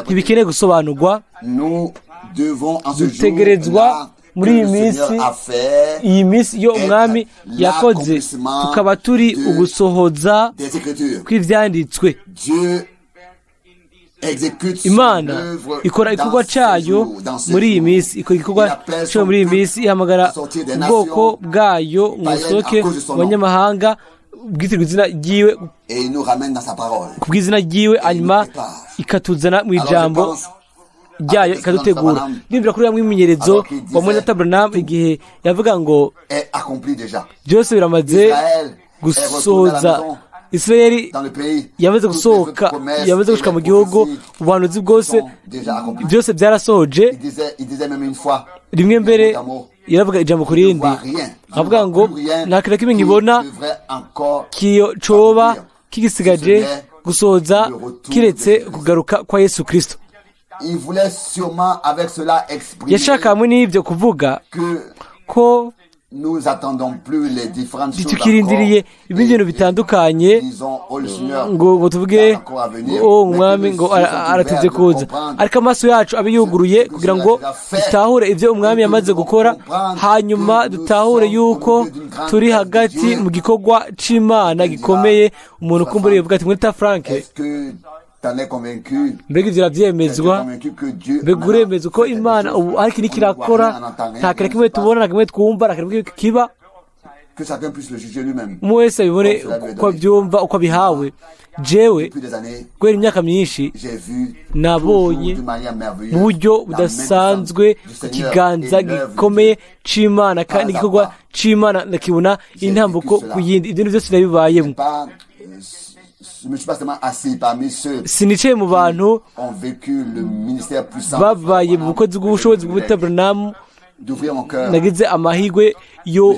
[SPEAKER 2] ntibikeneye gusobanurwa.
[SPEAKER 1] Nous devons en ce
[SPEAKER 2] Dutegerezwa
[SPEAKER 1] jour-là que
[SPEAKER 2] muri iyi
[SPEAKER 1] le Seigneur
[SPEAKER 2] minsi,
[SPEAKER 1] a fait
[SPEAKER 2] iyi minsi iyo umwami yakoze, tukaba turi ugusohoza
[SPEAKER 1] des Écritures.
[SPEAKER 2] kw'ibyanditswe.
[SPEAKER 1] Dieu exécute son
[SPEAKER 2] Imana
[SPEAKER 1] œuvre
[SPEAKER 2] ikora
[SPEAKER 1] dans
[SPEAKER 2] igikorwa
[SPEAKER 1] ces
[SPEAKER 2] cyayo
[SPEAKER 1] jours, dans ces
[SPEAKER 2] muri iyi
[SPEAKER 1] jours.
[SPEAKER 2] minsi, ikora igikorwa
[SPEAKER 1] Il appelle
[SPEAKER 2] cyayo
[SPEAKER 1] son
[SPEAKER 2] muri iyi
[SPEAKER 1] peuple
[SPEAKER 2] minsi, ihamagara
[SPEAKER 1] à sortir des
[SPEAKER 2] ubwoko
[SPEAKER 1] nations
[SPEAKER 2] bwayo ngo
[SPEAKER 1] païennes
[SPEAKER 2] busohoke
[SPEAKER 1] à cause de son
[SPEAKER 2] mu banyamahanga bwitirirwa izina ryiwe,
[SPEAKER 1] et il nous ramène dans sa parole.
[SPEAKER 2] ku bw'izina ryiwe, hanyuma
[SPEAKER 1] nous prépare.
[SPEAKER 2] ikatuzana mu
[SPEAKER 1] Alors je
[SPEAKER 2] ijambo
[SPEAKER 1] pense
[SPEAKER 2] ryayo, ikadutegura. Nimbira kuri ya mwimenyerezo
[SPEAKER 1] Alors qu'il disait,
[SPEAKER 2] wa Mwenata Branham igihe yavuga ngo
[SPEAKER 1] est accompli déjà.
[SPEAKER 2] byose biramaze
[SPEAKER 1] Israël est retourné à la
[SPEAKER 2] gusoza,
[SPEAKER 1] maison
[SPEAKER 2] Isirayeli
[SPEAKER 1] dans le pays.
[SPEAKER 2] yamaze
[SPEAKER 1] Toutes les
[SPEAKER 2] gusohoka,
[SPEAKER 1] autres promesses
[SPEAKER 2] yamaze
[SPEAKER 1] et
[SPEAKER 2] gushika
[SPEAKER 1] les
[SPEAKER 2] mu gihugu,
[SPEAKER 1] prophéties
[SPEAKER 2] ubuhanuzi bwose
[SPEAKER 1] sont déjà accomplies.
[SPEAKER 2] byose byarasohoje.
[SPEAKER 1] Il disait même une fois,
[SPEAKER 2] Rimwe mbere
[SPEAKER 1] mot à mot,
[SPEAKER 2] yaravuga ijambo ku
[SPEAKER 1] je ne
[SPEAKER 2] rindi,
[SPEAKER 1] vois rien, je ne
[SPEAKER 2] avuga
[SPEAKER 1] vois
[SPEAKER 2] ngo
[SPEAKER 1] plus rien
[SPEAKER 2] nta kintu na kimwe
[SPEAKER 1] qui
[SPEAKER 2] nkibona
[SPEAKER 1] devrait encore
[SPEAKER 2] kiyo coba kigisigaje gusohoza kiretse kugaruka kwa Yesu Kristo.
[SPEAKER 1] Il voulait sûrement avec cela exprimer
[SPEAKER 2] Yashaka hamwe n'ibyo kuvuga
[SPEAKER 1] que
[SPEAKER 2] ko
[SPEAKER 1] nous attendons plus les différentes choses
[SPEAKER 2] ntitukirindiriye
[SPEAKER 1] encore
[SPEAKER 2] ibindi bintu
[SPEAKER 1] et
[SPEAKER 2] bitandukanye
[SPEAKER 1] disons, oh le Seigneur,
[SPEAKER 2] ngo tuvuge
[SPEAKER 1] tarde encore à venir,
[SPEAKER 2] ngo
[SPEAKER 1] mais
[SPEAKER 2] umwami
[SPEAKER 1] que nos
[SPEAKER 2] ngo
[SPEAKER 1] yeux sont
[SPEAKER 2] aratevye
[SPEAKER 1] ouverts de
[SPEAKER 2] kuza,
[SPEAKER 1] comprendre
[SPEAKER 2] ariko amaso yacu abe yuguruye
[SPEAKER 1] ce que
[SPEAKER 2] kugira
[SPEAKER 1] cela
[SPEAKER 2] ngo
[SPEAKER 1] déjà fait,
[SPEAKER 2] dutahure ibyo umwami
[SPEAKER 1] et que
[SPEAKER 2] yamaze
[SPEAKER 1] nous
[SPEAKER 2] gukora,
[SPEAKER 1] comprendre
[SPEAKER 2] hanyuma
[SPEAKER 1] que nous
[SPEAKER 2] dutahure
[SPEAKER 1] sommes
[SPEAKER 2] yuko
[SPEAKER 1] au milieu d'une grande
[SPEAKER 2] turi
[SPEAKER 1] œuvre de
[SPEAKER 2] hagati
[SPEAKER 1] Dieu.
[SPEAKER 2] mu gikorwa c'Imana gikomeye. Umuntu kumbura yovuga ati mwita Frank,
[SPEAKER 1] Est-ce que t'en es convaincu?
[SPEAKER 2] mbega ivyo
[SPEAKER 1] Es-tu
[SPEAKER 2] uravyemezwa?
[SPEAKER 1] convaincu que Dieu
[SPEAKER 2] Mbega
[SPEAKER 1] maintenant
[SPEAKER 2] uremeza uko
[SPEAKER 1] fait quelque
[SPEAKER 2] Imana
[SPEAKER 1] chose?
[SPEAKER 2] ubu ariko iriko
[SPEAKER 1] On ne voit
[SPEAKER 2] irakora?
[SPEAKER 1] rien, on n'entend rien,
[SPEAKER 2] Nta kintu
[SPEAKER 1] rien
[SPEAKER 2] na
[SPEAKER 1] ne
[SPEAKER 2] kimwe
[SPEAKER 1] se passe.
[SPEAKER 2] tubona, nta kimwe twumva, nta kintu na kimwe kiba.
[SPEAKER 1] Que chacun puisse le juger lui-même.
[SPEAKER 2] Umwe wese abibone
[SPEAKER 1] Comme cela lui est
[SPEAKER 2] uko
[SPEAKER 1] donné.
[SPEAKER 2] abyumva, uko abihawe. Jewe
[SPEAKER 1] Depuis des années,
[SPEAKER 2] guhera imyaka myinshi
[SPEAKER 1] j'ai vu
[SPEAKER 2] nabonye
[SPEAKER 1] toujours d'une manière merveilleuse
[SPEAKER 2] mu buryo
[SPEAKER 1] la main
[SPEAKER 2] budasanzwe
[SPEAKER 1] puissante du Seigneur
[SPEAKER 2] ikiganza
[SPEAKER 1] et l'œuvre de
[SPEAKER 2] gikomeye
[SPEAKER 1] Dieu.
[SPEAKER 2] c'Imana kandi
[SPEAKER 1] Pas à
[SPEAKER 2] igikorwa
[SPEAKER 1] pas.
[SPEAKER 2] c'Imana ndakibona intambuko
[SPEAKER 1] vécu cela.
[SPEAKER 2] ku yindi. Ibyo byose nabibayemo.
[SPEAKER 1] Pas, je ne me suis pas seulement assis parmi ceux
[SPEAKER 2] Sinicaye mu bantu
[SPEAKER 1] qui ont vécu le ministère puissant
[SPEAKER 2] babaye mu bukozi bw'ubushobozi bw'ubutaburamu.
[SPEAKER 1] d'ouvrir mon cœur
[SPEAKER 2] Nagize amahirwe yo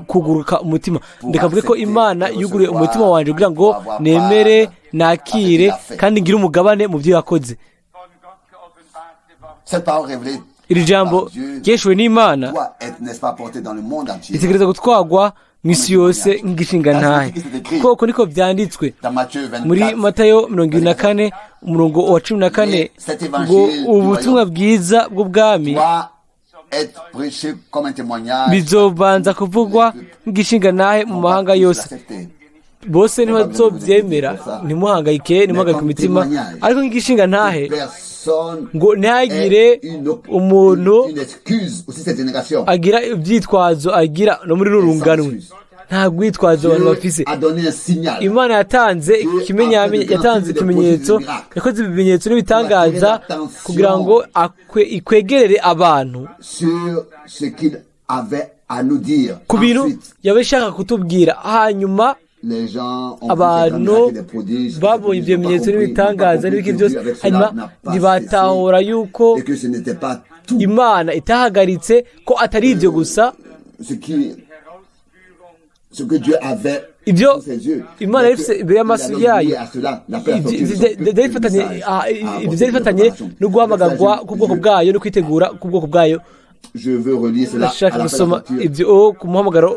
[SPEAKER 2] kuguruka umutima. Ndeka mvuge ko Imana yuguruye umutima wanjye kugira ngo nemere, nakire kandi ngire umugabane mu byo yakoze.
[SPEAKER 3] Von Gott geoffenbarte Wort
[SPEAKER 1] Cette parole révélée
[SPEAKER 2] Iri jambo
[SPEAKER 1] par Dieu
[SPEAKER 2] ryeshuwe n'Imana
[SPEAKER 1] doit être, n'est-ce pas, portée dans le monde entier.
[SPEAKER 2] ritegereza gutwagwa mu isi yose nk'igishingantahe, koko niko byanditswe
[SPEAKER 1] Dans Matthieu 24,
[SPEAKER 2] muri Matayo 24 umurongo wa 14 ngo ubutumwa bwiza bw'ubwami
[SPEAKER 1] doit être prêché comme un témoignage.
[SPEAKER 2] bizobanza kuvugwa nk'igishingantahe mu mahanga yose.
[SPEAKER 1] L'accepter.
[SPEAKER 2] Bose ntibazobyemera, ntimuhangayike, ntimuhangayike imitima, ariko nk'igishingantahe
[SPEAKER 1] Personne
[SPEAKER 2] ngo ntihagire
[SPEAKER 1] ait une,
[SPEAKER 2] umuntu
[SPEAKER 1] une excuse aussi cette génération.
[SPEAKER 2] agira ibyitwazo agira no muri ruru runganwe. Nta rwitwazo abantu
[SPEAKER 1] Dieu
[SPEAKER 2] bafise.
[SPEAKER 1] a donné un signal.
[SPEAKER 2] Imana yatanze yatanze ikimenyetso, yakoze ibimenyetso n'ibitangaza kugira ngo ikwegerere abantu
[SPEAKER 1] Sur ce qu'il avait à nous dire.
[SPEAKER 2] ku bintu
[SPEAKER 1] Ensuite,
[SPEAKER 2] yaba ishaka kutubwira. Hanyuma
[SPEAKER 1] les gens ont vu ces grands
[SPEAKER 2] abantu
[SPEAKER 1] miracles et des prodiges,
[SPEAKER 2] babonye
[SPEAKER 1] ils
[SPEAKER 2] ibyo
[SPEAKER 1] n'ont pas
[SPEAKER 2] bimenyetso
[SPEAKER 1] compris,
[SPEAKER 2] n'ibitangaza
[SPEAKER 1] n'ont pas
[SPEAKER 2] n'ibiki
[SPEAKER 1] compris
[SPEAKER 2] byose,
[SPEAKER 1] que Dieu avec cela
[SPEAKER 2] hanyuma
[SPEAKER 1] n'a pas
[SPEAKER 2] ntibatahura yuko
[SPEAKER 1] cessé et que ce n'était pas tout
[SPEAKER 2] Imana itahagaritse, ko atari ibyo gusa
[SPEAKER 1] ce qui ce que Dieu avait
[SPEAKER 2] ibyo
[SPEAKER 1] sous ses yeux.
[SPEAKER 2] Imana
[SPEAKER 1] Mais
[SPEAKER 2] yari ifise
[SPEAKER 1] que
[SPEAKER 2] imbere y'amaso
[SPEAKER 1] il a donc
[SPEAKER 2] yayo.
[SPEAKER 1] lié à cela l'appel à sortir de son peuple
[SPEAKER 2] Byari bifatanye
[SPEAKER 1] le message à
[SPEAKER 2] ibyo
[SPEAKER 1] apporter
[SPEAKER 2] byari
[SPEAKER 1] de
[SPEAKER 2] bifatanye
[SPEAKER 1] préparation.
[SPEAKER 2] no guhamagarwa
[SPEAKER 1] Avec ça,
[SPEAKER 2] k'ubwoko bwayo no kwitegura k'ubwoko bwayo.
[SPEAKER 1] Je veux relier cela à
[SPEAKER 2] Ndashaka
[SPEAKER 1] l'appel à
[SPEAKER 2] gusoma
[SPEAKER 1] sortir
[SPEAKER 2] ibyo ku muhamagaro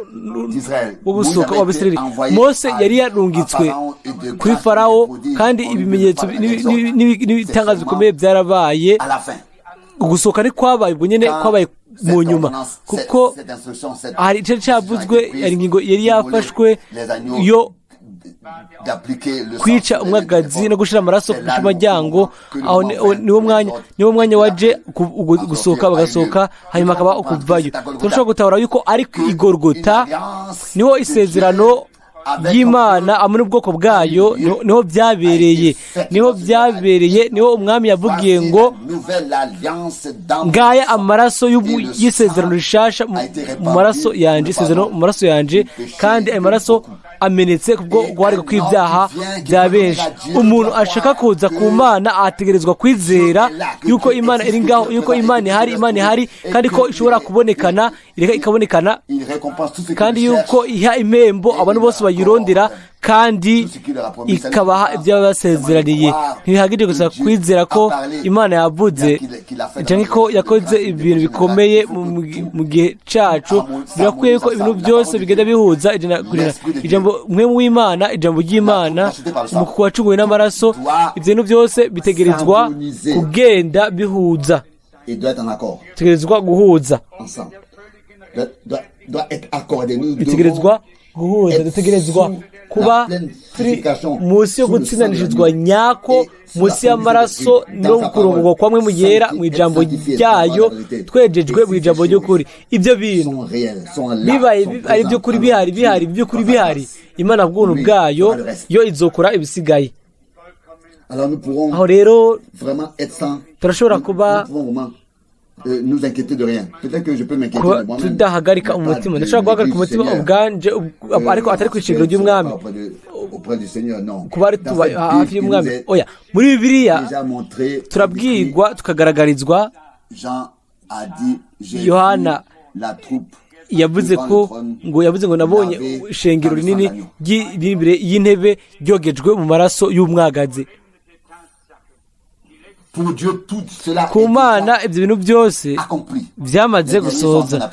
[SPEAKER 1] d'Israël.
[SPEAKER 2] wo gusohoka
[SPEAKER 1] Moïse avait
[SPEAKER 2] w'Abisirayeli.
[SPEAKER 1] été envoyé
[SPEAKER 2] Mose yari
[SPEAKER 1] à
[SPEAKER 2] yarungitswe
[SPEAKER 1] Pharaon et de
[SPEAKER 2] kuri
[SPEAKER 1] grâce
[SPEAKER 2] Farawo,
[SPEAKER 1] et de prodiges,
[SPEAKER 2] kandi
[SPEAKER 1] on lui
[SPEAKER 2] ibimenyetso
[SPEAKER 1] donnait pas l'exode.
[SPEAKER 2] n'ibitangaza
[SPEAKER 1] C'est
[SPEAKER 2] bikomeye byarabaye.
[SPEAKER 1] À la fin,
[SPEAKER 2] Ugusohoka ntikwabaye ubwo nyine,
[SPEAKER 1] quand
[SPEAKER 2] kwabaye mu
[SPEAKER 1] cette
[SPEAKER 2] nyuma,
[SPEAKER 1] ordonnance,
[SPEAKER 2] kuko
[SPEAKER 1] cette instruction, cette
[SPEAKER 2] hari icyo
[SPEAKER 1] décision a
[SPEAKER 2] cyavuzwe,
[SPEAKER 1] été prise,
[SPEAKER 2] hari ingingo yari
[SPEAKER 1] d'immoler
[SPEAKER 2] yafashwe
[SPEAKER 1] les agneaux,
[SPEAKER 2] yo
[SPEAKER 1] d'appliquer le sang
[SPEAKER 2] kwica
[SPEAKER 1] sur les
[SPEAKER 2] umwagazi
[SPEAKER 1] portes.
[SPEAKER 2] no gushira amaraso
[SPEAKER 1] C'est
[SPEAKER 2] ku
[SPEAKER 1] là le
[SPEAKER 2] muryango.
[SPEAKER 1] moment que le
[SPEAKER 2] Aho
[SPEAKER 1] moment vint
[SPEAKER 2] niwo
[SPEAKER 1] pour
[SPEAKER 2] mwanya,
[SPEAKER 1] l'exode
[SPEAKER 2] niwo mwanya
[SPEAKER 1] et que
[SPEAKER 2] waje
[SPEAKER 1] la
[SPEAKER 2] gusohoka,
[SPEAKER 1] sortie a eu
[SPEAKER 2] bagasohoka,
[SPEAKER 1] lieu.
[SPEAKER 2] hanyuma hakaba
[SPEAKER 1] Nous
[SPEAKER 2] ukuvayo.
[SPEAKER 1] pouvons
[SPEAKER 2] Turashobora gutahura yuko ari ku
[SPEAKER 1] que
[SPEAKER 2] Igorogota
[SPEAKER 1] une alliance
[SPEAKER 2] niho
[SPEAKER 1] de
[SPEAKER 2] isezerano
[SPEAKER 1] Dieu
[SPEAKER 2] y'Imana hamwe n'ubwoko bwayo niho byabereye, niho byabereye, niho umwami yavugiye ngo ngaya amaraso y'isezerano rishasha mu maraso yanje, isezerano mu maraso yanje, kandi ayo maraso amenetse kubwo guharigwa kw'ibyaha bya benshi. Umuntu ashaka kuza ku Mana ategerezwa kwizera yuko Imana iri ngaho, yuko Imana ihari, Imana ihari, kandi ko ishobora kubonekana, ireka ikabonekana, kandi yuko iha impembo abantu bose bayirondera, kandi ikabaha ibyo basezeraniye. Ntibihagije gusa kwizera ko Imana yavuze cyangwa ko yakoze ibintu bikomeye mu gihe cyacu. Birakwiye ko ibintu byose bigenda bihuza ijambo mwe w'Imana, ijambo ry'Imana mu wacunguwe n'amaraso. Ibyo bintu byose bitegerezwa kugenda bihuza, bitegerezwa guhuza, bitegerezwa guhuza, dutegerezwa kuba turi munsi yo gutsindanishirizwa nyako, munsi y'amaraso no kurongorwa kwa mwe mu yera mu ijambo ryayo, twejejwe mu ijambo ry'ukuri. Ibyo bintu bibaye ari iby'ukuri, bihari, bihari, iby'ukuri bihari, Imana bw'ubuntu bwayo yo izokora ibisigaye. Aho rero turashobora kuba tudahagarika umutima. Ndashobora guhagarika umutima ubwanje, ariko atari ku ishingiro ry'umwami, kuba ari tuba hafi y'umwami. Oya, muri Bibiliya turabwirwa tukagaragarizwa. Yohana yavuze ko ngo yavuze ngo nabonye ishengero rinini riri imbere y'intebe ryogejwe mu maraso y'umwagazi. Ku Mana ibyo bintu byose byamaze gusohoza.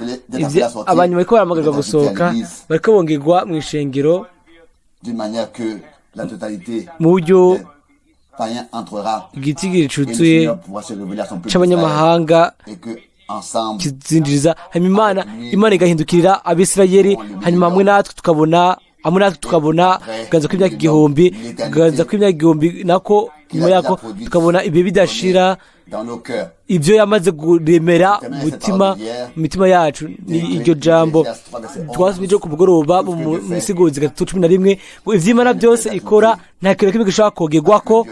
[SPEAKER 2] Abantu bariko barahamagarwa gusohoka, bariko bongerwa mu ishengero mu buryo igitigiri cuzuye c'abanyamahanga kizinjiriza. Hanyuma Imana igahindukirira Abisirayeli, hanyuma hamwe natwe tukabona, hamwe natwe tukabona kuganza kw'imyaka igihumbi, kuganza kw'imyaka igihumbi nako nyuma yako tukabona ibihe bidashira, ibyo yamaze kuremera umutima mu mitima yacu. Ni iryo jambo twasubije ku mugoroba mu Misiguzi 3:11 ngo ivy'Imana byose ikora nta kintu kimwe gishobora kogerwa ko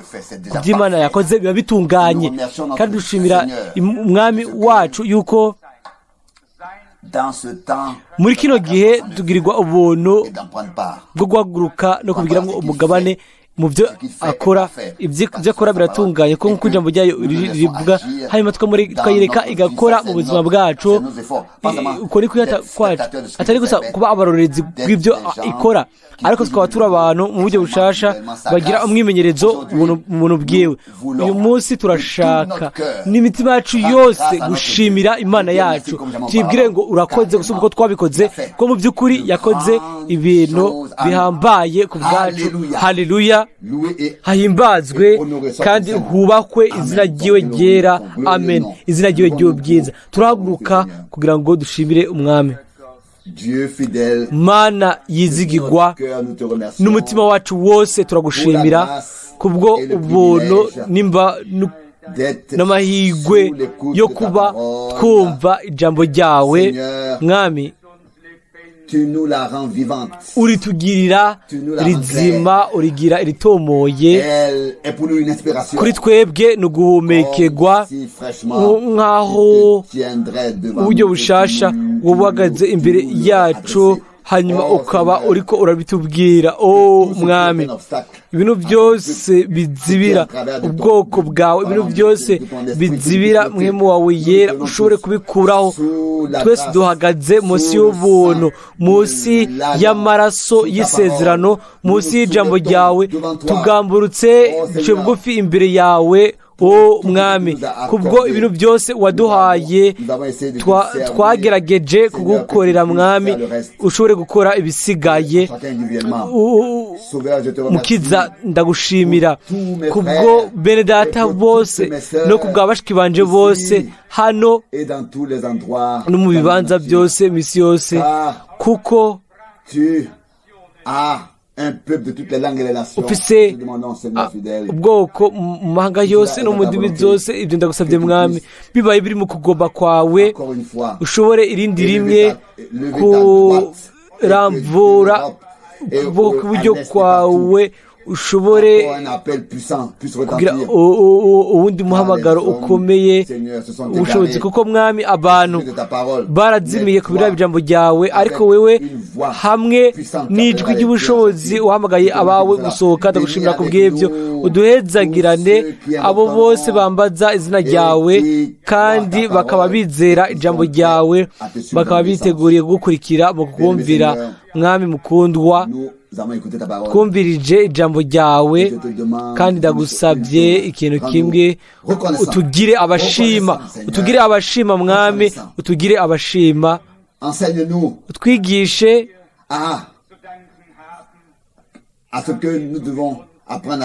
[SPEAKER 2] ku by'Imana yakoze biba bitunganye. Kandi dushimira umwami wacu yuko muri kino gihe tugirirwa ubuntu bwo guhaguruka no kubigiramo umugabane mu byo akora. Ibyo akora biratunganye kuko nk'uko ijambo ryayo rivuga, hanyuma tukayireka igakora mu buzima bwacu. Uko ni kwihata kwacu, atari gusa kuba abarorerezi bw'ibyo ikora, ariko tukaba turi abantu mu buryo bushasha bagira umwimenyerezo mu buntu bwiwe. Uyu munsi turashaka n'imitima yacu yose gushimira Imana yacu, tuyibwire ngo urakoze gusa uko twabikoze, ko mu by'ukuri yakoze ibintu bihambaye ku bwacu. Haleluya, hahimbazwe kandi hubakwe izina ryiwe ryera. Amen. Izina ryiwe ry'ubwiza. Turahaguruka kugira ngo dushimire umwami. Mana yizigirwa, n'umutima wacu wose turagushimira kubwo ubuntu n'amahirwe yo kuba twumva ijambo ryawe. Mwami, uritugirira rizima, urigira iritomoye kuri twebwe, ni uguhumekerwa nk'aho uburyo bushasha buhagaze imbere yacu, hanyuma ukaba uriko urabitubwira. O mwami, ibintu byose bizibira ubwoko bwawe, ibintu byose bizibira mwemu wawe yera, ushobore kubikuraho. Twese duhagaze munsi y'ubuntu, munsi y'amaraso y'isezerano, munsi y'ijambo ryawe, tugamburutse duciye bugufi imbere yawe. O mwami, kubwo ibintu byose waduhaye twagerageje kugukorera mwami, ushobore gukora ibisigaye. Mukiza, ndagushimira kubwo bene data bose no kubwa bashiki banje bose hano no mu bibanza byose misi yose, kuko ufise ubwoko mu mahanga yose no mu ndimi zose. Ibyo ndagusabye mwami, bibaye biri mu kugomba kwawe, ushobore irindi rimwe kurambura Ukuboko kw'iburyo kwawe ushobore
[SPEAKER 1] Encore un appel puissant puisse
[SPEAKER 2] kugira
[SPEAKER 1] retentir.
[SPEAKER 2] Uwundi muhamagaro ukomeye, ubushobozi, kuko Mwami, abantu barazimiye ku biraba ijambo ryawe, ariko wewe hamwe n'ijwi ry'ubushobozi uhamagaye abawe gusohoka. Ndagushimira ku bw'ibyo. Uduhezagirane abo bose bambaza izina ryawe kandi bakaba bizera ijambo ryawe, bakaba biteguriye kugukurikira mu kukumvira. Mwami mukundwa,
[SPEAKER 1] Nous avons écouté ta parole.
[SPEAKER 2] twumvirije ijambo ryawe, kandi ndagusabye ikintu kimwe: utugire abashima, utugire abashima, Mwami, utugire abashima.
[SPEAKER 1] Enseigne-nous
[SPEAKER 2] Utwigishe
[SPEAKER 1] à ce que nous devons apprendre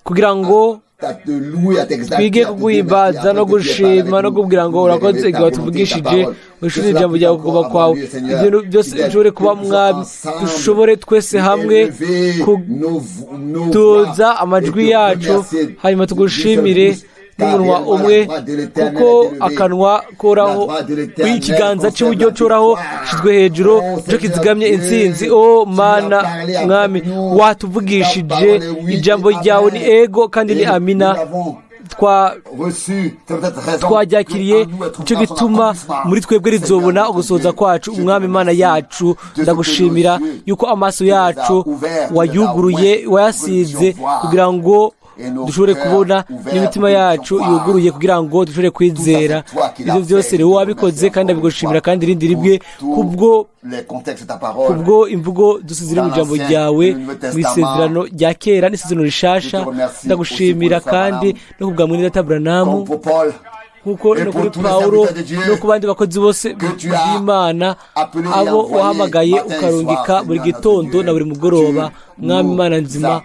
[SPEAKER 2] kugira ngo
[SPEAKER 1] à te louer, à t'exalter,
[SPEAKER 2] twige
[SPEAKER 1] à te dire
[SPEAKER 2] kuguhimbaza
[SPEAKER 1] merci
[SPEAKER 2] no
[SPEAKER 1] afin que tu aies parlé
[SPEAKER 2] gushima
[SPEAKER 1] avec
[SPEAKER 2] no
[SPEAKER 1] nous,
[SPEAKER 2] kubwira ngo
[SPEAKER 1] nous
[SPEAKER 2] urakoze
[SPEAKER 1] révéler
[SPEAKER 2] igihe
[SPEAKER 1] ta volonté, ta
[SPEAKER 2] watuvugishije,
[SPEAKER 1] parole.
[SPEAKER 2] wishuze
[SPEAKER 1] Que cela
[SPEAKER 2] ijambo
[SPEAKER 1] puisse
[SPEAKER 2] ryawe kuba
[SPEAKER 1] encore
[SPEAKER 2] kwawe,
[SPEAKER 1] avoir lieu, Seigneur.
[SPEAKER 2] ibintu byose
[SPEAKER 1] Fidèle,
[SPEAKER 2] bishobore kuba,
[SPEAKER 1] que nous
[SPEAKER 2] Mwami,
[SPEAKER 1] ensemble
[SPEAKER 2] dushobore twese hamwe
[SPEAKER 1] élever nos
[SPEAKER 2] kuduza
[SPEAKER 1] voix
[SPEAKER 2] amajwi
[SPEAKER 1] et te
[SPEAKER 2] yacu,
[SPEAKER 1] remercier
[SPEAKER 2] hanyuma
[SPEAKER 1] d'une
[SPEAKER 2] tugushimire
[SPEAKER 1] seule bouche, car
[SPEAKER 2] n'umunwa
[SPEAKER 1] réellement
[SPEAKER 2] umwe,
[SPEAKER 1] la droite de l'Éternel
[SPEAKER 2] kuko
[SPEAKER 1] est élevée.
[SPEAKER 2] akanwa koraho,
[SPEAKER 1] La droite de l'Éternel
[SPEAKER 2] ikiganza
[SPEAKER 1] conserve
[SPEAKER 2] cy'iburyo
[SPEAKER 1] la
[SPEAKER 2] coraho
[SPEAKER 1] victoire.
[SPEAKER 2] gishyizwe hejuru,
[SPEAKER 1] Oh,
[SPEAKER 2] nicyo
[SPEAKER 1] Seigneur
[SPEAKER 2] kizigamye
[SPEAKER 1] Dieu,
[SPEAKER 2] intsinzi. O
[SPEAKER 1] tu as
[SPEAKER 2] Mana,
[SPEAKER 1] parlé avec
[SPEAKER 2] Mwami,
[SPEAKER 1] nous.
[SPEAKER 2] watuvugishije,
[SPEAKER 1] Ta parole est oui
[SPEAKER 2] ijambo
[SPEAKER 1] et
[SPEAKER 2] ryawe ni
[SPEAKER 1] amen.
[SPEAKER 2] ego kandi ni
[SPEAKER 1] Et
[SPEAKER 2] amina.
[SPEAKER 1] nous l'avons reçu. C'est peut-être raison
[SPEAKER 2] Twaryakiriye,
[SPEAKER 1] que en nous elle trouvera
[SPEAKER 2] nicyo
[SPEAKER 1] son
[SPEAKER 2] gituma
[SPEAKER 1] accomplissement.
[SPEAKER 2] muri twebwe rizobona
[SPEAKER 1] Seigneur,
[SPEAKER 2] ugusohoza
[SPEAKER 1] notre
[SPEAKER 2] kwacu.
[SPEAKER 1] Dieu, je te
[SPEAKER 2] Umwami Imana
[SPEAKER 1] remercie
[SPEAKER 2] yacu,
[SPEAKER 1] de ce que
[SPEAKER 2] ndagushimira
[SPEAKER 1] nos yeux,
[SPEAKER 2] yuko amaso
[SPEAKER 1] tu les as
[SPEAKER 2] yacu
[SPEAKER 1] ouverts, tu les as
[SPEAKER 2] wayuguruye,
[SPEAKER 1] oints,
[SPEAKER 2] wayasize
[SPEAKER 1] pour que nous puissions voir.
[SPEAKER 2] kugira ngo
[SPEAKER 1] Et nos
[SPEAKER 2] dushobore
[SPEAKER 1] cœurs
[SPEAKER 2] kubona,
[SPEAKER 1] ouverts
[SPEAKER 2] n'imitima
[SPEAKER 1] pour que nous
[SPEAKER 2] yacu
[SPEAKER 1] puissions croire.
[SPEAKER 2] yuguruye kugira ngo dushobore kwizera.
[SPEAKER 1] Tout ça, c'est toi qui l'as
[SPEAKER 2] Ibyo byose
[SPEAKER 1] fait.
[SPEAKER 2] rero
[SPEAKER 1] Je te
[SPEAKER 2] wabikoze,
[SPEAKER 1] remercie
[SPEAKER 2] kandi
[SPEAKER 1] encore une
[SPEAKER 2] ndabigushimira
[SPEAKER 1] fois
[SPEAKER 2] kandi irindi
[SPEAKER 1] pour
[SPEAKER 2] rimwe
[SPEAKER 1] tous
[SPEAKER 2] kubwo
[SPEAKER 1] les contextes de ta parole.
[SPEAKER 2] kubwo imvugo zose ziri mu
[SPEAKER 1] Dans
[SPEAKER 2] ijambo
[SPEAKER 1] l'Ancien
[SPEAKER 2] ryawe,
[SPEAKER 1] et le Nouveau
[SPEAKER 2] mu
[SPEAKER 1] Testament.
[SPEAKER 2] isezerano rya kera n'isezerano rishasha.
[SPEAKER 1] Je te remercie
[SPEAKER 2] Ndagushimira
[SPEAKER 1] aussi pour le frère
[SPEAKER 2] kandi
[SPEAKER 1] Branham.
[SPEAKER 2] no kubwa mwene data Branamu,
[SPEAKER 1] Comme pour Paul,
[SPEAKER 2] nkuko
[SPEAKER 1] et
[SPEAKER 2] no
[SPEAKER 1] pour
[SPEAKER 2] kuri
[SPEAKER 1] tous les
[SPEAKER 2] Pawulo
[SPEAKER 1] serviteurs de Dieu
[SPEAKER 2] no ku bandi bakozi bose
[SPEAKER 1] que tu as
[SPEAKER 2] b'Imana
[SPEAKER 1] appelés et
[SPEAKER 2] abo
[SPEAKER 1] envoyés
[SPEAKER 2] wahamagaye
[SPEAKER 1] matin et
[SPEAKER 2] ukarungika
[SPEAKER 1] soir,
[SPEAKER 2] buri
[SPEAKER 1] Seigneur
[SPEAKER 2] gitondo
[SPEAKER 1] notre Dieu,
[SPEAKER 2] na buri mugoroba.
[SPEAKER 1] tu
[SPEAKER 2] Mwami
[SPEAKER 1] nous
[SPEAKER 2] Imana nzima,
[SPEAKER 1] as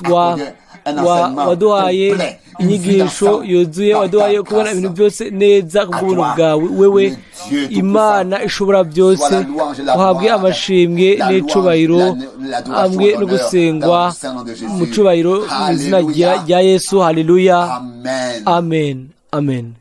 [SPEAKER 1] accordé un enseignement
[SPEAKER 2] waduhaye
[SPEAKER 1] complet, une vie
[SPEAKER 2] inyigisho
[SPEAKER 1] d'ensemble
[SPEAKER 2] yuzuye,
[SPEAKER 1] par ta
[SPEAKER 2] waduhaye kubona
[SPEAKER 1] grâce.
[SPEAKER 2] ibintu byose neza kubw'ubuntu
[SPEAKER 1] toi,
[SPEAKER 2] bwawe. Wewe
[SPEAKER 1] le Dieu Tout-Puissant,
[SPEAKER 2] Imana ishobora byose,
[SPEAKER 1] soit la louange et la
[SPEAKER 2] uhabwe
[SPEAKER 1] gloire,
[SPEAKER 2] amashimwe
[SPEAKER 1] la
[SPEAKER 2] n'icubahiro
[SPEAKER 1] louange, l'adoration,
[SPEAKER 2] hamwe no
[SPEAKER 1] l'honneur
[SPEAKER 2] gusengwa
[SPEAKER 1] dans le saint nom de Jésus.
[SPEAKER 2] mu cubahiro mu izina
[SPEAKER 1] Alléluia.
[SPEAKER 2] rya Yesu. Haleluya.
[SPEAKER 1] Amen.
[SPEAKER 2] Amen, amen.